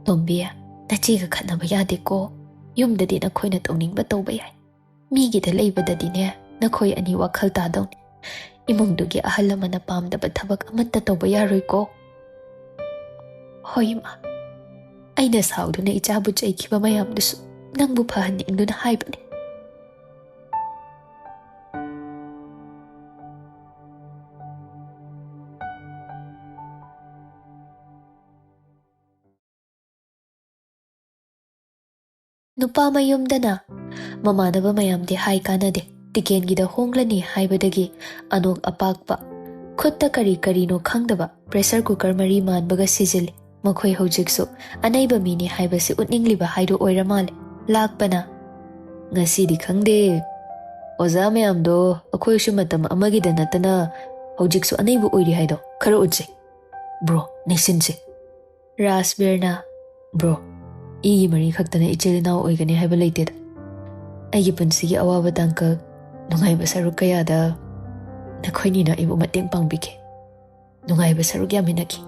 "ꯇꯣꯝꯕꯤ, ꯅꯆꯦꯒ ꯈꯠꯅꯕ ꯌꯥꯗꯦꯀꯣ꯫ ꯌꯨꯝꯗꯗꯤ ꯅꯈꯣꯏꯅ ꯇꯧꯅꯤꯡꯕ ꯇꯧꯕ ꯌꯥꯏ꯫ ꯃꯤꯒꯤꯗ ꯂꯩꯕꯗꯗꯤꯅꯦ, ꯅꯈꯣꯏ ꯑꯅꯤ ꯋꯥꯈꯜ ꯇꯥꯗꯧꯅꯤ꯫ ꯏꯃꯨꯡꯗꯨꯒꯤ ꯑꯍꯜ ꯑꯃꯅ ꯄꯥꯝꯗꯕ ꯊꯕꯛ ꯑꯃꯠꯇ ꯇꯧꯕ ꯌꯥꯔꯣꯏꯀꯣ꯫" "ꯍꯣꯏ, ꯏꯃꯥ꯫ ꯑꯩꯅ ꯁꯥꯎꯗꯨꯅ ꯏꯆꯥꯕꯨ ꯆꯩꯈꯤꯕ ꯃꯌꯥꯝꯗꯨꯁꯨ ꯅꯪꯕꯨ ꯐꯍꯟꯅꯤꯡꯗꯨꯅ ꯍꯥꯏꯕꯅꯤ꯫" ꯅꯨꯄꯥ ꯃꯌꯨꯝꯗꯅ ꯃꯃꯥꯟꯅꯕ ꯃꯌꯥꯝꯗꯤ ꯍꯥꯏ ꯀꯥꯟꯅꯗꯦ꯫ ꯇꯤꯀꯦꯟꯒꯤꯗ ꯍꯣꯡꯂꯅꯤ ꯍꯥꯏꯕꯗꯒꯤ ꯑꯅꯣꯛ ꯑꯄꯥꯛꯄ, ꯈꯨꯠꯇ ꯀꯔꯤ ꯀꯔꯤꯅꯣ ꯈꯪꯗꯕ pressure cooker ꯃꯔꯤ ꯃꯥꯟꯕꯒ ꯁꯤꯖꯤꯜꯂꯤ꯫ ꯃꯈꯣꯏ ꯍꯧꯖꯤꯛꯁꯨ ꯑꯅꯩꯕ ꯃꯤꯅꯤ ꯍꯥꯏꯕꯁꯤ ꯎꯠꯅꯤꯡꯂꯤꯕ ꯍꯥꯏꯗꯨ ꯑꯣꯏꯔ ꯃꯥꯜꯂꯦ꯫ ꯂꯥꯛꯄꯅ, "ꯉꯁꯤꯗꯤ ꯈꯪꯗꯦ, ꯑꯣꯖꯥ ꯃꯌꯥꯝꯗꯣ ꯑꯩꯈꯣꯏꯁꯨ ꯃꯇꯝ ꯑꯃꯒꯤꯗ ꯅꯠꯇꯅ ꯍꯧꯖꯤꯛꯁꯨ ꯑꯅꯩꯕ ꯑꯣꯏꯔꯤ ꯍꯥꯏꯗꯣ ꯈꯔ ꯎꯠꯁꯦ꯫ ꯕ꯭ꯔꯣ, ꯅꯩꯁꯤꯟꯁꯦ꯫" ꯔꯥꯖꯕꯤꯔꯅ, "ꯕ꯭ꯔꯣ, ꯏꯒꯤ ꯃꯔꯤ ꯈꯛꯇꯅ ꯏꯆꯤꯜ ꯏꯅꯥꯎ ꯑꯣꯏꯒꯅꯤ ꯍꯥꯏꯕ ꯂꯩꯇꯦꯗ꯫ ꯑꯩꯒꯤ ꯄꯨꯟꯁꯤꯒꯤ ꯑꯋꯥꯕ ꯇꯥꯡꯀꯛ, ꯅꯨꯡꯉꯥꯏꯕ ꯁꯔꯨꯛ ꯀꯌꯥꯗ ꯅꯈꯣꯏꯅꯤꯅ ꯑꯩꯕꯨ ꯃꯇꯦꯡ ꯄꯥꯡꯕꯤꯈꯤ꯫ ꯅꯨꯡꯉꯥꯏꯕ ꯁꯔꯨꯛ ꯌꯥꯃꯤꯟꯅꯈꯤ꯫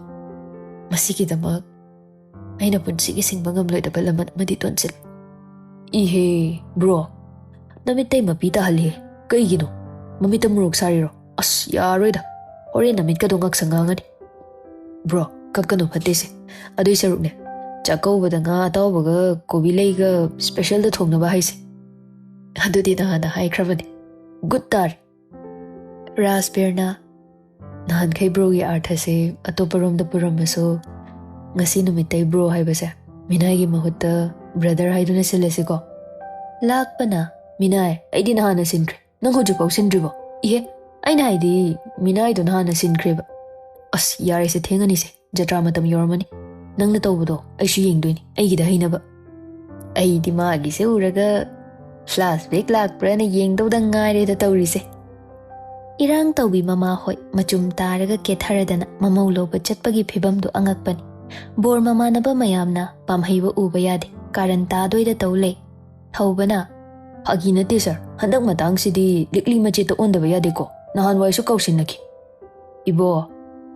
ꯃꯁꯤꯒꯤꯗꯃꯛ ꯑꯩꯅ ꯄꯨꯟꯁꯤꯒꯤ ꯁꯤꯡꯕ ꯉꯝꯂꯣꯏꯗꯕ ꯂꯃꯟ ꯑꯃꯗꯤ ꯇꯣꯟꯁꯤꯜꯂꯤ꯫" "ꯏꯍꯦ, ꯕ꯭ꯔꯣ, ꯅꯃꯤꯠꯇꯩ ꯃꯄꯤ ꯇꯥꯍꯜꯂꯤ꯫ ꯀꯩꯒꯤꯅꯣ? ꯃꯃꯤꯠꯇ ꯃꯣꯔꯣꯛ ꯁꯥꯔꯤꯔꯣ? ꯑꯁ, ꯌꯥꯔꯣꯏꯗ꯫ ꯍꯣꯔꯦꯟ ꯅꯃꯤꯠꯀꯗꯣ ꯉꯥꯛꯁꯪ ꯉꯥꯡꯉꯅꯤ꯫" "ꯕ꯭ꯔꯣ, ꯀꯞꯀꯅꯨ, ꯐꯠꯇꯦꯁꯦ꯫ ꯑꯗꯨꯏ ꯁꯔꯨꯛꯅꯦ, ꯆꯥꯛꯀꯧꯕꯗ ꯉꯥ ꯑꯇꯥꯎꯕꯒ ꯀꯣꯕꯤ ꯂꯩꯒ specialꯗ ꯊꯣꯡꯅꯕ ꯍꯥꯏꯁꯦ꯫ ꯑꯗꯨꯗꯤ ꯅꯍꯥꯟꯅ ꯍꯥꯏꯈ꯭ꯔꯕꯅꯦ꯫ ꯒꯨꯗ ꯇꯥꯔꯦ꯫" ꯔꯥꯖꯕꯤꯔꯅ, ꯅꯍꯥꯟꯈꯩ ꯕ꯭ꯔꯣꯒꯤ ꯑꯥꯔꯊꯁꯦ ꯑꯇꯣꯞꯄꯔꯣꯝꯗ ꯄꯨꯔꯝꯃꯁꯨ, ꯉꯁꯤ ꯅꯨꯃꯤꯠꯇꯩ ꯕ꯭ꯔꯣ ꯍꯥꯏꯕꯁꯦ ꯃꯤꯅꯥꯏꯒꯤ ꯃꯍꯨꯠꯇ ꯕ꯭ꯔꯗꯔ ꯍꯥꯏꯗꯨꯅ ꯁꯤꯜꯂꯁꯤꯀꯣ꯫ ꯂꯥꯛꯄꯅ ꯃꯤꯅꯥꯏ, ꯑꯩꯗꯤ ꯅꯍꯥꯟꯅ ꯁꯤꯟꯈ꯭ꯔꯦ, ꯅꯪ ꯍꯧꯖꯤꯛꯐꯥꯎ ꯁꯤꯟꯗ꯭ꯔꯤꯕꯣ? ꯏꯍꯦ, ꯑꯩꯅ ꯍꯥꯏꯗꯤ ꯃꯤꯅꯥꯏꯗꯣ ꯅꯍꯥꯟꯅ ꯁꯤꯟꯈ꯭ꯔꯦꯕ꯫ ꯑꯁ, ꯌꯥꯔꯦꯁꯦ, ꯊꯦꯡꯉꯅꯤꯁꯦ, ꯖꯇ꯭ꯔꯥ ꯃꯇꯝ ꯌꯧꯔꯝꯃꯅꯤ꯫ ꯅꯪꯅ ꯇꯧꯕꯗꯣ ꯑꯩꯁꯨ ꯌꯦꯡꯗꯣꯏꯅꯤ, ꯑꯩꯒꯤꯗ ꯍꯩꯅꯕ꯫ ꯑꯩꯗꯤ ꯃꯥꯒꯤꯁꯦ ꯎꯔꯒ ꯐ꯭ꯂꯥꯁꯕꯦꯛ ꯂꯥꯛꯄ꯭ꯔꯥꯅ ꯌꯦꯡꯗꯧꯗ ꯉꯥꯏꯔꯦꯗ ꯇꯧꯔꯤꯁꯦ꯫ ꯏꯔꯥꯡ ꯇꯧꯕꯤ ꯃꯃꯥ ꯍꯣꯏ ꯃꯆꯨꯝ ꯇꯥꯔꯒ ꯀꯦꯊꯔꯗꯅ ꯃꯃꯧ ꯂꯧꯕ ꯆꯠꯄꯒꯤ ꯐꯤꯕꯝꯗꯨ ꯑꯉꯛꯄꯅꯤ꯫ ꯕꯣꯔ ꯃꯃꯥꯟꯅꯕ ꯃꯌꯥꯝꯅ ꯄꯥꯝꯍꯩꯕ ꯎꯕ ꯌꯥꯗꯦ, ꯀꯥꯔꯟ ꯇꯥꯗꯣꯏꯗ ꯇꯧ ꯂꯩ꯫ ꯊꯧꯕꯅ, "ꯐꯥꯒꯤ ꯅꯠꯇꯦ ꯁꯥꯔ, ꯍꯟꯗꯛ ꯃꯇꯥꯡꯁꯤꯗꯤ ꯂꯤꯛꯂꯤ ꯃꯆꯦꯠꯇ ꯑꯣꯟꯗꯕ ꯌꯥꯗꯦꯀꯣ, ꯅꯍꯥꯟꯋꯥꯏꯁꯨ ꯀꯥꯎꯁꯤꯟꯅꯈꯤ꯫" "ꯏꯕꯣ,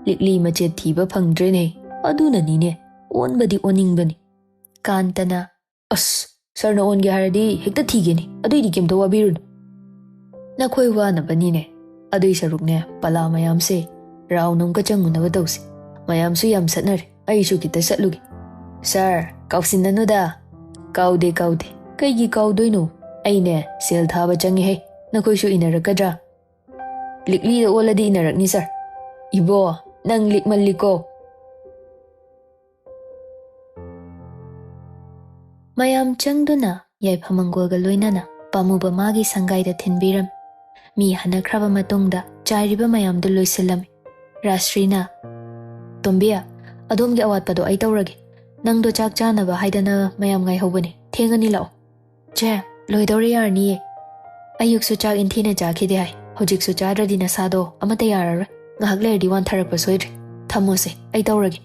ꯂꯤꯛꯂꯤ ꯃꯆꯦꯠ ꯊꯤꯕ ꯐꯪꯗ꯭ꯔꯦꯅꯦ, ꯑꯗꯨꯅꯅꯤꯅꯦ, ꯑꯣꯟꯕꯗꯤ ꯑꯣꯟꯅꯤꯡꯕꯅꯤ꯫" ꯀꯥꯟꯇꯅ, "ꯑꯁ, ꯁꯥꯔꯅ ꯑꯣꯟꯒꯦ ꯍꯥꯏꯔꯗꯤ ꯍꯦꯛꯇ ꯊꯤꯒꯦꯅꯦ, ꯑꯗꯨꯏꯗꯤ ꯀꯩꯝꯇ ꯋꯥꯕꯤꯔꯨꯅꯨ꯫ ꯅꯈꯣꯏ ꯋꯥꯅꯕꯅꯤꯅꯦ, ꯑꯗꯨꯏ ꯁꯔꯨꯛꯅꯦ, ꯄꯂꯥ ꯃꯌꯥꯝꯁꯦ ꯔꯥꯎꯟ ꯑꯃꯨꯛꯀ ꯆꯪꯉꯨꯅꯕ ꯇꯧꯁꯤ꯫ ꯃꯌꯥꯝꯁꯨ ꯌꯥꯝ ꯁꯠꯅꯔꯦ, ꯑꯩꯁꯨ ꯈꯤꯇ ꯆꯠꯂꯨꯒꯦ꯫" "ꯁꯥꯔ, ꯀꯥꯎꯁꯤꯟꯅꯅꯨꯗ꯫" "ꯀꯥꯎꯗꯦ, ꯀꯥꯎꯗꯦ, ꯀꯩꯒꯤ ꯀꯥꯎꯗꯣꯏꯅꯣ? ꯑꯩꯅꯦ ꯁꯦꯜ ꯊꯥꯕ ꯆꯪꯉꯦꯍꯦ, ꯅꯈꯣꯏꯁꯨ ꯏꯟꯅꯔꯛꯀꯗ꯭ꯔꯥ?" "ꯂꯤꯛꯂꯤꯗ ꯑꯣꯜꯂꯗꯤ ꯏꯟꯅꯔꯛꯅꯤ ꯁꯥꯔ꯫" "ꯏꯕꯣ, ꯅꯪ ꯂꯤꯛꯃꯜꯂꯤꯀꯣ꯫" ꯃꯌꯥꯝ ꯆꯪꯗꯨꯅ ꯌꯥꯏꯐ ꯃꯪꯒꯣꯜꯒ ꯂꯣꯏꯅꯅ ꯄꯥꯝꯃꯨꯕ ꯃꯥꯒꯤ ꯁꯪꯒꯥꯏꯗ ꯊꯤꯟꯕꯤꯔꯝꯃꯤ꯫ ꯃꯤ ꯍꯟꯅꯈ꯭ꯔꯕ ꯃꯇꯨꯡꯗ ꯆꯥꯏꯔꯤꯕ ꯃꯌꯥꯝꯗꯨ ꯂꯣꯏꯁꯤꯜꯂꯝꯃꯤ꯫ ꯔꯥꯁ꯭ꯔꯤꯅ, "ꯇꯣꯝꯕꯤ, ꯑꯗꯣꯝꯒꯤ ꯑꯋꯥꯠꯄꯗꯣ ꯑꯩ ꯇꯧꯔꯒꯦ꯫ ꯅꯪꯗꯣ ꯆꯥꯛ ꯆꯥꯅꯕ ꯍꯥꯏꯗꯅ ꯃꯌꯥꯝ ꯉꯥꯏꯍꯧꯕꯅꯦ꯫ ꯊꯦꯡꯉꯅꯤ, ꯂꯥꯛꯑꯣ꯫" "ꯆꯦ, ꯂꯣꯏꯗꯧꯔꯦ, ꯌꯥꯔꯅꯤꯌꯦ꯫ ꯑꯌꯨꯛꯁꯨ ꯆꯥꯛ ꯏꯟꯊꯤꯅ ꯆꯥꯈꯤꯗꯦ ꯍꯥꯏ꯫ ꯍꯧꯖꯤꯛꯁꯨ ꯆꯥꯗ꯭ꯔꯗꯤ ꯅꯁꯥꯗꯣ ꯑꯃꯠꯇ ꯌꯥꯔꯔꯣꯏ꯫ ꯉꯥꯏꯍꯥꯛ ꯂꯩꯔꯗꯤ ꯋꯥꯟꯊꯔꯛꯄ ꯁꯣꯏꯗ꯭ꯔꯦ꯫ ꯊꯝꯃꯣꯁꯦ, ꯑꯩ ꯇꯧꯔꯒꯦ꯫"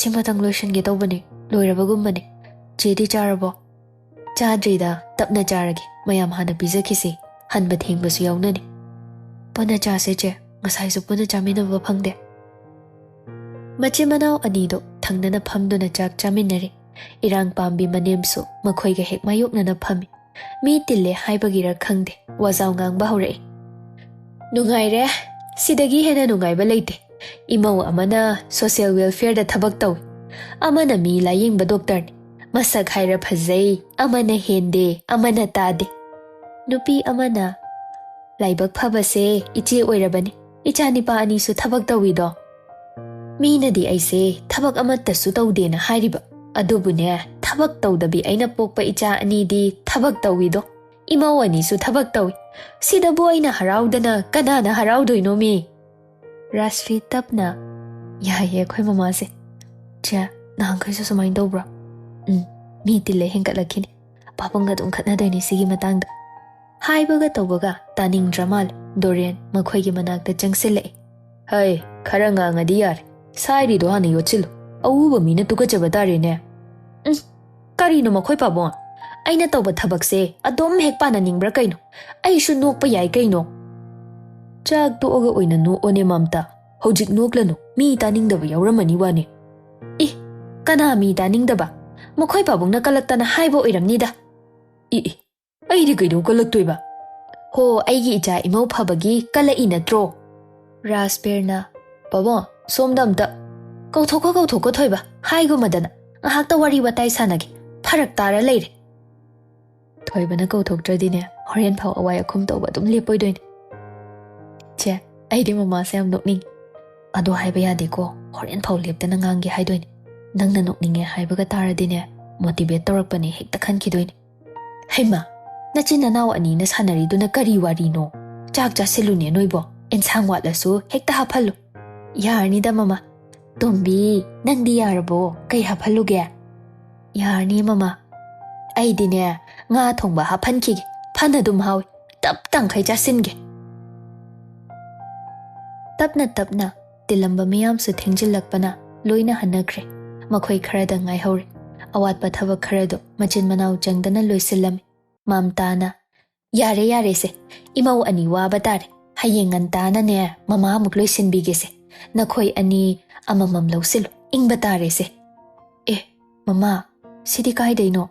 "ꯁꯤꯃꯇꯪ ꯂꯣꯏꯁꯤꯟꯒꯦ ꯇꯧꯕꯅꯦ, ꯂꯣꯏꯔꯕꯒꯨꯝꯕꯅꯦ꯫ ꯆꯦꯗꯤ ꯆꯥꯔꯕꯣ?" "ꯆꯥꯗ꯭ꯔꯤꯗ, ꯇꯞꯅ ꯆꯥꯔꯒꯦ꯫ ꯃꯌꯥꯝ ꯍꯥꯟꯅ ꯄꯤꯖꯈꯤꯁꯦ꯫ ꯍꯟꯕ ꯊꯦꯡꯕꯁꯨ ꯌꯥꯎꯅꯅꯤ꯫" "ꯄꯨꯟꯅ ꯆꯥꯁꯦ ꯆꯦ, ꯉꯁꯥꯏꯁꯨ ꯄꯨꯟꯅ ꯆꯥꯃꯤꯟꯅꯕ ꯐꯪꯗꯦ꯫" ꯃꯆꯤꯟ ꯃꯅꯥꯎ ꯑꯅꯤꯗꯣ ꯊꯪꯅꯅ ꯐꯝꯗꯨꯅ ꯆꯥꯛ ꯆꯥꯃꯤꯟꯅꯔꯤ꯫ ꯏꯔꯥꯡ ꯄꯥꯝꯕꯤ ꯃꯅꯦꯝꯁꯨ ꯃꯈꯣꯏꯒ ꯍꯦꯛ ꯃꯥꯌꯣꯛꯅꯅ ꯐꯝꯃꯤ꯫ ꯃꯤ ꯇꯤꯜꯂꯦ ꯍꯥꯏꯕꯒꯤꯔ ꯈꯪꯗꯦ, ꯋꯥꯖꯥꯎ ꯉꯥꯡꯕ ꯍꯧꯔꯛꯏ꯫ "ꯅꯨꯡꯉꯥꯏꯔꯦ꯫ ꯁꯤꯗꯒꯤ ꯍꯦꯟꯅ ꯅꯨꯡꯉꯥꯏꯕ ꯂꯩꯇꯦ꯫ ꯏꯃꯧ ꯑꯃꯅ ꯁꯣꯁꯤꯌꯦꯜ ꯋꯦꯜꯐꯤꯌꯔꯗ ꯊꯕꯛ ꯇꯧꯏ, ꯑꯃꯅ ꯃꯤ ꯂꯥꯌꯦꯡꯕ ꯗꯣꯛꯇꯔꯅꯤ꯫ ꯃꯁꯛ ꯍꯥꯏꯔ ꯐꯖꯩ, ꯑꯃꯅ ꯍꯦꯟꯗꯦ, ꯑꯃꯅ ꯇꯥꯗꯦ꯫ ꯅꯨꯄꯤ ꯑꯃꯅ ꯂꯥꯏꯕꯛ ꯐꯕꯁꯦ ꯏꯆꯦ ꯑꯣꯏꯔꯕꯅꯤ꯫ ꯏꯆꯥ ꯅꯤꯄꯥ ꯑꯅꯤꯁꯨ ꯊꯕꯛ ꯇꯧꯏꯗꯣ꯫ ꯃꯤꯅꯗꯤ ꯑꯩꯁꯦ ꯊꯕꯛ ꯑꯃꯠꯇꯁꯨ ꯇꯧꯗꯦꯅ ꯍꯥꯏꯔꯤꯕ, ꯑꯗꯨꯕꯨꯅꯦ, ꯊꯕꯛ ꯇꯧꯗꯕꯤ ꯑꯩꯅ ꯄꯣꯛꯄ ꯏꯆꯥ ꯑꯅꯤꯗꯤ ꯊꯕꯛ ꯇꯧꯏꯗꯣ꯫ ꯏꯃꯧ ꯑꯅꯤꯁꯨ ꯊꯕꯛ ꯇꯧꯏ꯫ ꯁꯤꯗꯕꯨ ꯑꯩꯅ ꯍꯔꯥꯎꯗꯅ ꯀꯅꯥꯅ ꯍꯔꯥꯎꯗꯣꯏꯅꯣ ꯃꯤ? ꯔꯥꯁꯔꯤ ꯇꯞꯅ, "ꯌꯥꯏꯌꯦ ꯑꯩꯈꯣꯏ ꯃꯃꯥꯁꯦ꯫ ꯆꯦ, ꯅꯍꯥꯟꯈꯩꯁꯨ ꯁꯨꯃꯥꯏꯅ ꯇꯧꯕ꯭ꯔꯣ? ꯎꯝ, ꯃꯤ ꯇꯤꯜꯂꯦ ꯍꯦꯟꯒꯠꯂꯛꯈꯤꯅꯤ꯫ ꯄꯥꯕꯨꯡꯒ ꯑꯗꯨꯝ ꯈꯠꯅꯗꯣꯏꯅꯤ ꯁꯤꯒꯤ ꯃꯇꯥꯡꯗ"꯫ ꯍꯥꯏꯕꯒ ꯇꯧꯕꯒ ꯇꯥꯅꯤꯡꯗ꯭ꯔ ꯃꯥꯜꯂꯦ꯫ ꯗꯣꯔꯦꯟ ꯃꯈꯣꯏꯒꯤ ꯃꯅꯥꯛꯇ ꯆꯪꯁꯤꯜꯂꯛꯑꯦ꯫ "ꯍꯩ, ꯈꯔ ꯉꯥꯡꯉꯗꯤ ꯌꯥꯔꯦ꯫ ꯁꯥꯏꯔꯤꯗꯣ ꯍꯥꯟꯅ ꯌꯣꯠꯁꯤꯜꯂꯨ꯫ ꯑꯎꯕ ꯃꯤꯅ ꯇꯨꯀꯠꯆꯕ ꯇꯥꯔꯦꯅꯦ꯫ ꯎꯝ, ꯀꯔꯤꯅꯣ ꯃꯈꯣꯏ ꯄꯥꯕꯨꯡ? ꯑꯩꯅ ꯇꯧꯕ ꯊꯕꯛꯁꯦ ꯑꯗꯨꯝ ꯍꯦꯛ ꯄꯥꯅꯅꯤꯡꯕ꯭ꯔꯥ ꯀꯩꯅꯣ? ꯑꯩꯁꯨ ꯅꯣꯛꯄ ꯌꯥꯏ ꯀꯩꯅꯣ?" "ꯆꯥꯛ ꯇꯣꯛꯑꯒ ꯑꯣꯏꯅ ꯅꯣꯛꯑꯣꯅꯦ ꯃꯝꯇꯥ꯫ ꯍꯧꯖꯤꯛ ꯅꯣꯛꯂꯅꯨ, ꯃꯤ ꯇꯥꯅꯤꯡꯗꯕ ꯌꯥꯎꯔꯝꯃꯅꯤ ꯋꯥꯅꯦ"꯫ "ꯏ, ꯀꯅꯥ ꯃꯤ ꯇꯥꯅꯤꯡꯗꯕ? ꯃꯈꯣꯏ ꯄꯥꯕꯨꯡꯅ ꯀꯜꯂꯛꯇꯅ ꯍꯥꯏꯕ ꯑꯣꯏꯔꯝꯅꯤꯗ"꯫ "ꯏ, ꯏ, ꯑꯩꯗꯤ ꯀꯩꯗꯧ ꯀꯜꯂꯛꯇꯣꯏꯕ?" "ꯍꯣ, ꯑꯩꯒꯤ ꯏꯆꯥ ꯏꯃꯧ ꯐꯕꯒꯤ ꯀꯜꯂꯛꯏ ꯅꯠꯇ꯭ꯔꯣ?" ꯔꯥꯖꯕꯤꯔꯅ, "ꯄꯥꯕꯨꯡ, ꯁꯣꯝꯗ ꯑꯝꯇ"꯫ "ꯀꯧꯊꯣꯛꯀꯣ, ꯀꯧꯊꯣꯛꯀꯣ ꯊꯣꯏꯕ, ꯍꯥꯏꯒꯨꯝꯃꯗꯅ꯫ ꯉꯥꯏꯍꯥꯛꯇ ꯋꯥꯔꯤ ꯋꯥꯇꯥꯏ ꯁꯥꯟꯅꯒꯦ꯫ ꯐꯔꯛ ꯇꯥꯔ ꯂꯩꯔꯦ"꯫ ꯊꯣꯏꯕꯅ ꯀꯧꯊꯣꯛꯇ꯭ꯔꯗꯤꯅꯦ, ꯍꯣꯔꯦꯟ ꯐꯥꯎ ꯑꯋꯥꯏ ꯑꯈꯨꯝ ꯇꯧꯕ ꯑꯗꯨꯝ ꯂꯦꯞꯄꯣꯏꯗꯣꯏꯅꯦ꯫ "ꯆꯦ, ꯑꯩꯗꯤ ꯃꯃꯥꯁꯦ ꯌꯥꯝ ꯅꯣꯛꯅꯤꯡꯉꯤ꯫ ꯑꯗꯣ ꯍꯥꯏꯕ ꯌꯥꯗꯦꯀꯣ, ꯍꯣꯔꯦꯟ ꯐꯥꯎ ꯂꯦꯞꯇꯅ ꯉꯥꯡꯒꯦ ꯍꯥꯏꯗꯣꯏꯅꯦ꯫ ꯅꯪꯅ ꯅꯣꯛꯅꯤꯡꯉꯦ ꯍꯥꯏꯕꯒ ꯇꯥꯔꯗꯤꯅꯦ, ꯃꯣꯇꯤꯚꯦꯠ ꯇꯧꯔꯛꯄꯅꯦ ꯍꯦꯛꯇ ꯈꯟꯈꯤꯗꯣꯏꯅꯦ"꯫ "ꯍꯩꯃꯥ, ꯅꯆꯤꯟ ꯅꯅꯥꯎ ꯑꯅꯤꯅ ꯁꯥꯟꯅꯔꯤꯗꯨꯅ ꯀꯔꯤ ꯋꯥꯔꯤꯅꯣ? ꯆꯥꯛ ꯆꯥꯁꯤꯜꯂꯨꯅꯦ ꯅꯣꯏꯕꯣ, ꯑꯦꯟꯁꯥꯡ ꯋꯥꯠꯂꯁꯨ ꯍꯦꯛꯇ ꯍꯥꯞꯍꯜꯂꯨ"꯫ "ꯌꯥꯔꯅꯤꯗ ꯃꯃꯥ꯫ ꯇꯣꯝꯕꯤ, ꯅꯪꯗꯤ ꯌꯥꯔꯕꯣ? ꯀꯩ ꯍꯥꯞꯍꯜꯂꯨꯒꯦ?" "ꯌꯥꯔꯅꯤ ꯃꯃꯥ꯫ ꯑꯩꯗꯤꯅꯦ, ꯉꯥ ꯊꯣꯡꯕ ꯍꯥꯞꯍꯟꯈꯤꯒꯦ꯫ ꯐꯅ ꯑꯗꯨꯝ ꯍꯥꯎꯏ꯫ ꯇꯞ ꯇꯥꯡꯈꯩ ꯆꯥꯁꯤꯟꯒꯦ"꯫ ꯇꯞꯅ ꯇꯞꯅ ꯇꯤꯜꯂꯝꯕ ꯃꯤꯌꯥꯝꯁꯨ ꯊꯦꯡꯖꯤꯜꯂꯛꯄꯅ ꯂꯣꯏꯅ ꯍꯟꯅꯈ꯭ꯔꯦ꯫ ꯃꯈꯣꯏ ꯈꯔꯗ ꯉꯥꯏꯍꯧꯔꯦ꯫ ꯑꯋꯥꯠꯄ ꯊꯕꯛ ꯈꯔꯗꯣ ꯃꯆꯤꯟ ꯃꯅꯥꯎ ꯆꯪꯗꯅ ꯂꯣꯏꯁꯤꯜꯂꯝꯃꯤ꯫ ꯃꯝꯇꯥꯅ, "ꯌꯥꯔꯦ, ꯌꯥꯔꯦꯁꯦ, ꯏꯃꯧ ꯑꯅꯤ ꯋꯥꯕ ꯇꯥꯔꯦ꯫ ꯍꯌꯦꯡ ꯉꯟꯇꯥꯅꯅꯦ ꯃꯃꯥ ꯑꯃꯨꯛ ꯂꯣꯏꯁꯤꯟꯕꯤꯒꯦꯁꯦ꯫ ꯅꯈꯣꯏ ꯑꯅꯤ ꯑꯃꯃꯝ ꯂꯧꯁꯤꯜꯂꯨ, ꯏꯪꯕ ꯇꯥꯔꯦꯁꯦ"꯫ "ꯑꯦ, ꯃꯃꯥ, ꯁꯤꯗꯤ ꯀꯥꯏꯗꯩꯅꯣ?"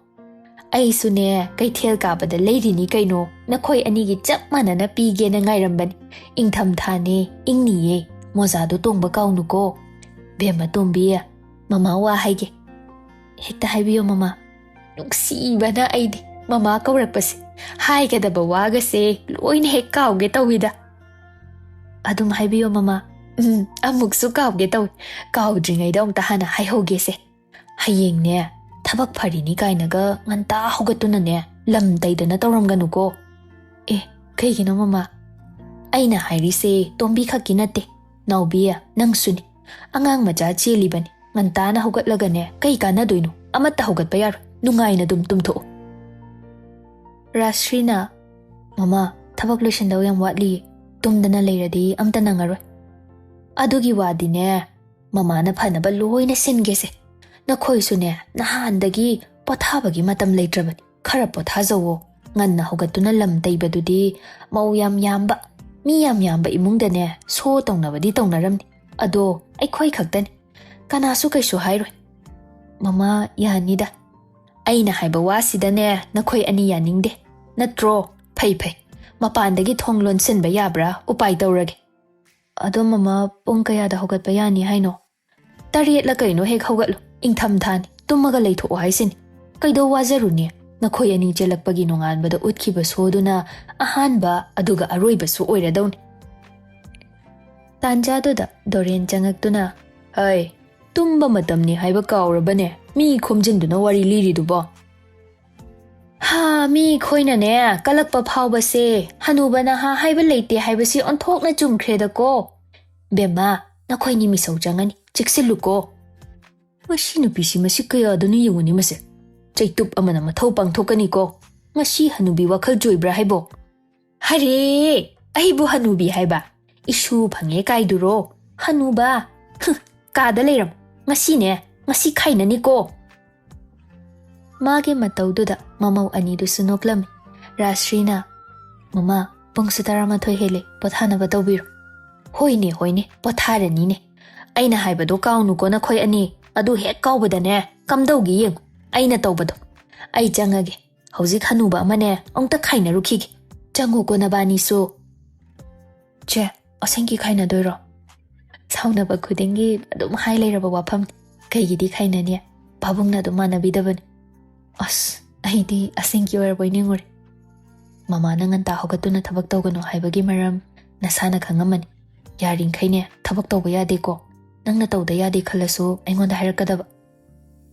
"ꯑꯩꯁꯨꯅꯦ ꯀꯩꯊꯦꯜ ꯀꯥꯕꯗ ꯂꯩꯔꯤꯅꯤ ꯀꯩꯅꯣ, ꯅꯈꯣꯏ ꯑꯅꯤꯒꯤ ꯆꯞ ꯃꯥꯟꯅꯅ ꯄꯤꯒꯦꯅ ꯉꯥꯏꯔꯝꯕꯅꯤ꯫ ꯏꯪꯊꯝꯊꯥꯅꯦ, ꯏꯪꯅꯤꯌꯦ꯫ ꯃꯣꯖꯥꯗꯣ ꯇꯣꯡꯕ ꯀꯥꯎꯅꯨꯀꯣ꯫ ꯕꯦꯝꯃ ꯇꯣꯝꯕꯤ, ꯃꯃꯥ ꯋꯥ ꯍꯥꯏꯒꯦ"꯫ "ꯍꯦꯛꯇ ꯍꯥꯏꯕꯤꯌꯣ ꯃꯃꯥ"꯫ ꯅꯨꯡꯁꯤꯕꯅ ꯑꯩꯗꯤ ꯃꯃꯥ ꯀꯧꯔꯛꯄꯁꯦ, ꯍꯥꯏꯒꯗꯕ ꯋꯥꯒꯁꯦ ꯂꯣꯏꯅ ꯍꯦꯛ ꯀꯥꯎꯒꯦ ꯇꯧꯏꯗ꯫ ꯑꯗꯨꯝ ꯍꯥꯏꯕꯤꯌꯣ ꯃꯃꯥ꯫ ꯎꯝ, ꯑꯃꯨꯛꯁꯨ ꯀꯥꯎꯒꯦ ꯇꯧꯏ꯫ ꯀꯥꯎꯗ꯭ꯔꯤꯉꯩꯗ ꯑꯃꯨꯛꯇ ꯍꯥꯟꯅ ꯍꯥꯏꯍꯧꯒꯦꯁꯦ꯫ ꯍꯌꯦꯡꯅꯦ, ꯊꯕꯛ ꯐꯔꯤꯅꯤ ꯀꯥꯏꯅꯒ ꯉꯟꯇꯥ ꯍꯧꯒꯠꯇꯨꯅꯅꯦ, ꯂꯝ ꯇꯩꯗꯅ ꯇꯧꯔꯝꯒꯅꯨꯀꯣ꯫ ꯑꯦ, ꯀꯩꯒꯤꯅꯣ ꯃꯃꯥ? ꯑꯩꯅ ꯍꯥꯏꯔꯤꯁꯦ ꯇꯣꯝꯕꯤ ꯈꯛꯀꯤ ꯅꯠꯇꯦ, ꯅꯥꯎꯕꯤ, ꯅꯪꯁꯨꯅꯤ꯫ ꯑꯉꯥꯡ ꯃꯆꯥ ꯆꯦꯜꯂꯤꯕꯅꯤ, ꯉꯟꯇꯥꯅ ꯍꯧꯒꯠꯂꯒꯅꯦ ꯀꯩ ꯀꯥꯟꯅꯗꯣꯏꯅꯣ? ꯑꯃꯠꯇ ꯍꯧꯒꯠꯄ ꯌꯥꯔꯣꯏ, ꯅꯨꯡꯉꯥꯏꯅ ꯑꯗꯨꯝ ꯇꯨꯝꯊꯣꯛꯎ꯫ ꯔꯥꯖꯁ꯭ꯔꯤꯅ, ꯃꯃꯥ, ꯊꯕꯛ ꯂꯣꯏꯁꯤꯟꯗꯧ ꯌꯥꯝ ꯋꯥꯠꯂꯤ, ꯇꯨꯝꯗꯅ ꯂꯩꯔꯗꯤ ꯑꯝꯇ ꯅꯪꯉꯔꯣꯏ꯫ ꯑꯗꯨꯒꯤ ꯋꯥꯗꯤꯅꯦ, ꯃꯃꯥꯅ ꯐꯅꯕ ꯂꯣꯏꯅ ꯁꯤꯟꯒꯦꯁꯦ꯫ ꯅꯈꯣꯏꯁꯨꯅꯦ, ꯅꯍꯥꯟꯗꯒꯤ ꯄꯣꯊꯥꯕꯒꯤ ꯃꯇꯝ ꯂꯩꯇ꯭ꯔꯕꯅꯤ꯫ ꯈꯔ ꯄꯣꯊꯥꯖꯧꯋꯣ꯫ ꯉꯟꯅ ꯍꯧꯒꯠꯇꯨꯅ ꯂꯝ ꯇꯩꯕꯗꯨꯗꯤ ꯃꯧ ꯌꯥꯝ ꯌꯥꯝꯕ, ꯃꯤ ꯌꯥꯝ ꯌꯥꯝꯕ ꯏꯃꯨꯡꯗꯅꯦ ꯁꯣ ꯇꯧꯅꯕꯗꯤ ꯇꯧꯅꯔꯝꯅꯤ꯫ ꯑꯗꯣ ꯑꯩꯈꯣꯏ ꯈꯛꯇꯅꯤ꯫ ꯀꯅꯥꯁꯨ ꯀꯩꯁꯨ ꯍꯥꯏꯔꯣꯏ꯫ ꯃꯃꯥ, ꯌꯥꯅꯤꯗ꯫ ꯑꯩꯅ ꯍꯥꯏꯕ ꯋꯥꯁꯤꯗꯅꯦ ꯅꯈꯣꯏ ꯑꯅꯤ ꯌꯥꯅꯤꯡꯗꯦ꯫ ꯅꯠꯇ꯭ꯔꯣ? ꯐꯩ ꯐꯩ꯫ ꯃꯄꯥꯟꯗꯒꯤ ꯊꯣꯡ ꯂꯣꯟꯁꯤꯟꯕ ꯌꯥꯕ꯭ꯔꯥ? ꯎꯄꯥꯏ ꯇꯧꯔꯒꯦ꯫ ꯑꯗꯣ ꯃꯃꯥ, ꯄꯨꯡ ꯀꯌꯥꯗ ꯍꯧꯒꯠꯄ ꯌꯥꯅꯤ ꯍꯥꯏꯅꯣ? ꯇꯔꯦꯠꯂ ꯀꯩꯅꯣ ꯍꯦꯛ ꯍꯧꯒꯠꯂꯨ꯫ ꯏꯪꯊꯝꯊꯥꯅꯤ, ꯇꯨꯝꯃꯒ ꯂꯩꯊꯣꯛꯑꯣ ꯍꯥꯏꯁꯤꯅꯤ꯫ ꯀꯩꯗꯧ ꯋꯥꯖꯔꯨꯅꯤ? ꯅꯈꯣꯏ ꯑꯅꯤ ꯆꯦꯜꯂꯛꯄꯒꯤ ꯅꯣꯡꯉꯥꯟꯕꯗ ꯎꯠꯈꯤꯕ ꯁꯣꯗꯨꯅ ꯑꯍꯥꯟꯕ ꯑꯗꯨꯒ ꯑꯔꯣꯏꯕꯁꯨ ꯑꯣꯏꯔꯗꯧꯅꯤ꯫ ꯇꯥꯟꯖꯥꯗꯨꯗ ꯗꯣꯔꯦꯟ ꯆꯪꯉꯛꯇꯨꯅ, "ꯍꯩ, ꯇꯨꯝꯕ ꯃꯇꯝꯅꯤ ꯍꯥꯏꯕ ꯀꯥꯎꯔꯕꯅꯦ? ꯃꯤ ꯈꯣꯝꯖꯤꯟꯗꯨꯅ ꯋꯥꯔꯤ ꯂꯤꯔꯤꯗꯨꯕꯣ?" ꯍꯥ, ꯃꯤ ꯑꯩꯈꯣꯏꯅꯅꯦ, ꯀꯂꯛꯄ ꯐꯥꯎꯕꯁꯦ ꯍꯅꯨꯕ ꯅꯍꯥ ꯍꯥꯏꯕ ꯂꯩꯇꯦ ꯍꯥꯏꯕꯁꯤ ꯑꯣꯟꯊꯣꯛꯅ ꯆꯨꯝꯈ꯭ꯔꯦꯗꯀꯣ꯫ ꯕꯦꯝꯃ, ꯅꯈꯣꯏꯅꯤ ꯃꯤꯁꯧ ꯆꯪꯉꯅꯤ, ꯆꯦꯛꯁꯤꯜꯂꯨꯀꯣ꯫ ꯃꯁꯤ ꯅꯨꯄꯤꯁꯤ ꯃꯁꯤ ꯀꯌꯥꯗꯅꯣ ꯌꯦꯡꯉꯨꯅꯦ ꯃꯁꯦ꯫ ꯆꯩꯇꯨꯞ ꯑꯃꯅ ꯃꯊꯧ ꯄꯥꯡꯊꯣꯛꯀꯅꯤꯀꯣ꯫ ꯃꯁꯤ ꯍꯅꯨꯕꯤ ꯋꯥꯈꯜ ꯆꯣꯏꯕ꯭ꯔꯥ ꯍꯥꯏꯕꯣ? ꯍꯔꯦ, ꯑꯩꯕꯨ ꯍꯅꯨꯕꯤ ꯍꯥꯏꯕ? ꯏꯁꯨ ꯐꯪꯉꯦ ꯀꯥꯏꯗꯨꯔꯣ? ꯍꯅꯨꯕ? ꯍꯨꯝ, ꯀꯥꯗ ꯂꯩꯔꯝ꯫ ꯉꯁꯤꯅꯦ, ꯉꯁꯤ ꯈꯥꯏꯅꯅꯤꯀꯣ꯫ ꯃꯥꯒꯤ ꯃꯇꯧꯗꯨꯗ ꯃꯃꯧ ꯑꯅꯤꯗꯨꯁꯨ ꯅꯣꯛꯂꯝꯃꯤ꯫ ꯔꯥꯖꯁ꯭ꯔꯤꯅ, "ꯃꯃꯥ, ꯄꯨꯡꯁꯨ ꯇꯔꯥꯃꯥꯊꯣꯏ ꯍꯦꯜꯂꯦ, ꯄꯣꯊꯥꯅꯕ ꯇꯧꯕꯤꯔꯣ꯫" "ꯍꯣꯏꯅꯦ, ꯍꯣꯏꯅꯦ, ꯄꯣꯊꯥꯔꯅꯤꯅꯦ꯫ ꯑꯩꯅ ꯍꯥꯏꯕꯗꯣ ꯀꯥꯎꯅꯨꯀꯣ ꯅꯈꯣꯏ ꯑꯅꯤ꯫ ꯑꯗꯨ ꯍꯦꯛ ꯀꯥꯎꯕꯗꯅꯦ, ꯀꯝꯗꯧꯒꯦ ꯌꯦꯡꯉꯨ, ꯑꯩꯅ ꯇꯧꯕꯗꯣ꯫ ꯑꯩ ꯆꯪꯉꯒꯦ꯫ ꯍꯧꯖꯤꯛ ꯍꯅꯨꯕ ꯑꯃꯅꯦ, ꯑꯃꯨꯛꯇ ꯈꯥꯏꯅꯔꯨꯈꯤꯒꯦ꯫ ꯆꯪꯉꯨꯀꯣ ꯅꯕꯥꯅꯤꯁꯨ꯫" "ꯆꯦ, ꯑꯁꯦꯡꯀꯤ ꯈꯥꯏꯅꯗꯣꯏꯔꯣ?" ꯁꯥꯎꯅꯕ ꯈꯨꯗꯤꯡꯒꯤ ꯑꯗꯨꯝ ꯍꯥꯏ ꯂꯩꯔꯕ ꯋꯥꯐꯝꯅꯤ꯫ ꯀꯩꯒꯤꯗꯤ ꯈꯥꯏꯅꯅꯤ? ꯄꯥꯕꯨꯡꯅ ꯑꯗꯨꯝ ꯃꯥꯟꯅꯕꯤꯗꯕꯅꯤ꯫ ꯑꯁ, ꯑꯩꯗꯤ ꯑꯁꯦꯡꯀꯤ ꯑꯣꯏꯔꯕꯣꯏ ꯅꯤꯡꯉꯨꯔꯦ꯫ ꯃꯃꯥꯅ ꯉꯟꯇꯥ ꯍꯧꯒꯠꯇꯨꯅ ꯊꯕꯛ ꯇꯧꯒꯅꯨ ꯍꯥꯏꯕꯒꯤ ꯃꯔꯝ ꯅꯁꯥꯅ ꯈꯪꯉꯝꯃꯅꯤ꯫ ꯌꯥꯔꯤꯈꯩꯅꯦ ꯊꯕꯛ ꯇꯧꯕ ꯌꯥꯗꯦꯀꯣ꯫ ꯅꯪꯅ ꯇꯧꯗ ꯌꯥꯗꯦ ꯈꯜꯂꯁꯨ ꯑꯩꯉꯣꯟꯗ ꯍꯥꯏꯔꯛꯀꯗꯕ꯫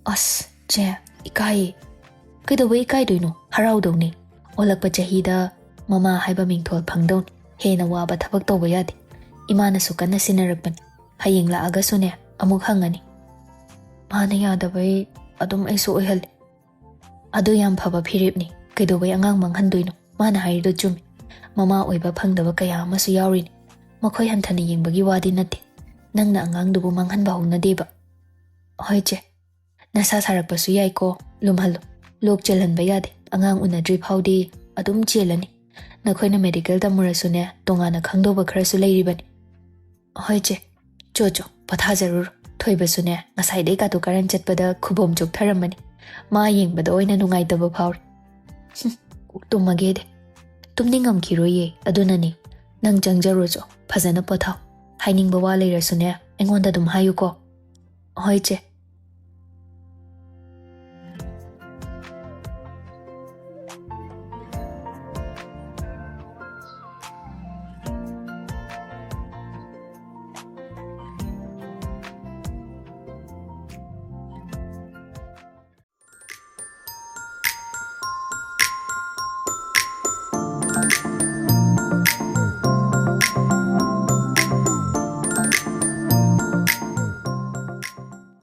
ꯑꯁ ꯆꯦ, ꯏꯀꯥꯏꯌꯦ꯫ ꯀꯩꯗꯧꯕꯩ ꯏꯀꯥꯏꯗꯣꯏꯅꯣ? ꯍꯔꯥꯎꯗꯧꯅꯦ꯫ ꯑꯣꯜꯂꯛꯄ ꯆꯍꯤꯗ ꯃꯃꯥ ꯍꯥꯏꯕ ꯃꯤꯡꯊꯣꯜ ꯐꯪꯗꯧꯅꯤ꯫ ꯍꯦꯟꯅ ꯋꯥꯕ ꯊꯕꯛ ꯇꯧꯕ ꯌꯥꯗꯦ꯫ ꯏꯃꯥꯅꯁꯨ ꯀꯟꯅ ꯁꯤꯟꯅꯔꯛꯄꯅꯤ꯫ ꯍꯌꯦꯡ ꯂꯥꯛꯑꯒꯁꯨꯅꯦ ꯑꯃꯨꯛ ꯍꯪꯉꯅꯤ꯫ ꯃꯥꯅ ꯌꯥꯗꯕꯩ ꯑꯗꯨꯝ ꯑꯩꯁꯨ ꯑꯣꯏꯍꯜꯂꯤ꯫ ꯑꯗꯨ ꯌꯥꯝ ꯐꯕ ꯐꯤꯔꯦꯞꯅꯤ꯫ ꯀꯩꯗꯧꯕꯩ ꯑꯉꯥꯡ ꯃꯥꯡꯍꯟꯗꯣꯏꯅꯣ? ꯃꯥꯅ ꯍꯥꯏꯔꯤꯗꯣ ꯆꯨꯝꯃꯤ꯫ ꯃꯃꯥ ꯑꯣꯏꯕ ꯐꯪꯗꯕ ꯀꯌꯥ ꯑꯃꯁꯨ ꯌꯥꯎꯔꯤꯅꯤ꯫ ꯃꯈꯣꯏ ꯍꯟꯊꯅ ꯌꯦꯡꯕꯒꯤ ꯋꯥꯗꯤ ꯅꯠꯇꯦ꯫ ꯅꯪꯅ ꯑꯉꯥꯡꯗꯨꯕꯨ ꯃꯥꯡꯍꯟꯕ ꯍꯧꯅꯗꯦꯕ꯫ ꯍꯣꯏ ꯆꯦ, ꯅꯁꯥ ꯁꯥꯔꯛꯄꯁꯨ ꯌꯥꯏꯀꯣ, ꯂꯨꯝꯍꯜꯂꯨ꯫ ꯂꯣꯛ ꯆꯦꯜꯍꯟꯕ ꯌꯥꯗꯦ꯫ ꯑꯉꯥꯡ ꯎꯅꯗ꯭ꯔꯤ ꯐꯥꯎꯗꯤ ꯑꯗꯨꯝ ꯆꯦꯜꯂꯅꯤ꯫ ꯅꯈꯣꯏꯅ ꯃꯦꯗꯤꯀꯦꯜ ꯇꯝꯃꯨꯔꯁꯨꯅꯦ ꯇꯣꯉꯥꯟꯅ ꯈꯪꯗꯧꯕ ꯈꯔꯁꯨ ꯂꯩꯔꯤꯕꯅꯤ꯫ ꯍꯣꯏ ꯆꯦ, ꯆꯣ ꯆꯣ ꯄꯣꯊꯥꯖꯔꯨꯔꯣ꯫ ꯊꯣꯏꯕꯁꯨꯅꯦ ꯉꯁꯥꯏꯗꯩ ꯀꯥꯇꯨ ꯀꯥꯔꯟ ꯆꯠꯄꯗ ꯈꯨꯕꯣꯝ ꯆꯣꯛꯊꯔꯝꯃꯅꯤ꯫ ꯃꯥ ꯌꯦꯡꯕꯗ ꯑꯣꯏꯅ ꯅꯨꯡꯉꯥꯏꯇꯕ ꯐꯥꯎꯔꯦ꯫ ꯍꯨꯝ, ꯀꯣꯛ ꯇꯨꯝꯃꯒꯦꯗꯤ꯫ ꯇꯨꯝꯅꯤꯡꯉꯝꯈꯤꯔꯣꯏꯌꯦ, ꯑꯗꯨꯅꯅꯦ꯫ ꯅꯪ ꯆꯪꯖꯔꯨꯆꯣ, ꯐꯖꯅ ꯄꯣꯊꯥꯎ꯫ ꯍꯥꯏꯅꯤꯡꯕ ꯋꯥ ꯂꯩꯔꯁꯨꯅꯦ ꯑꯩꯉꯣꯟꯗ ꯑꯗꯨꯝ ꯍꯥꯏꯌꯨꯀꯣ꯫ ꯍꯣꯏ ꯆꯦ,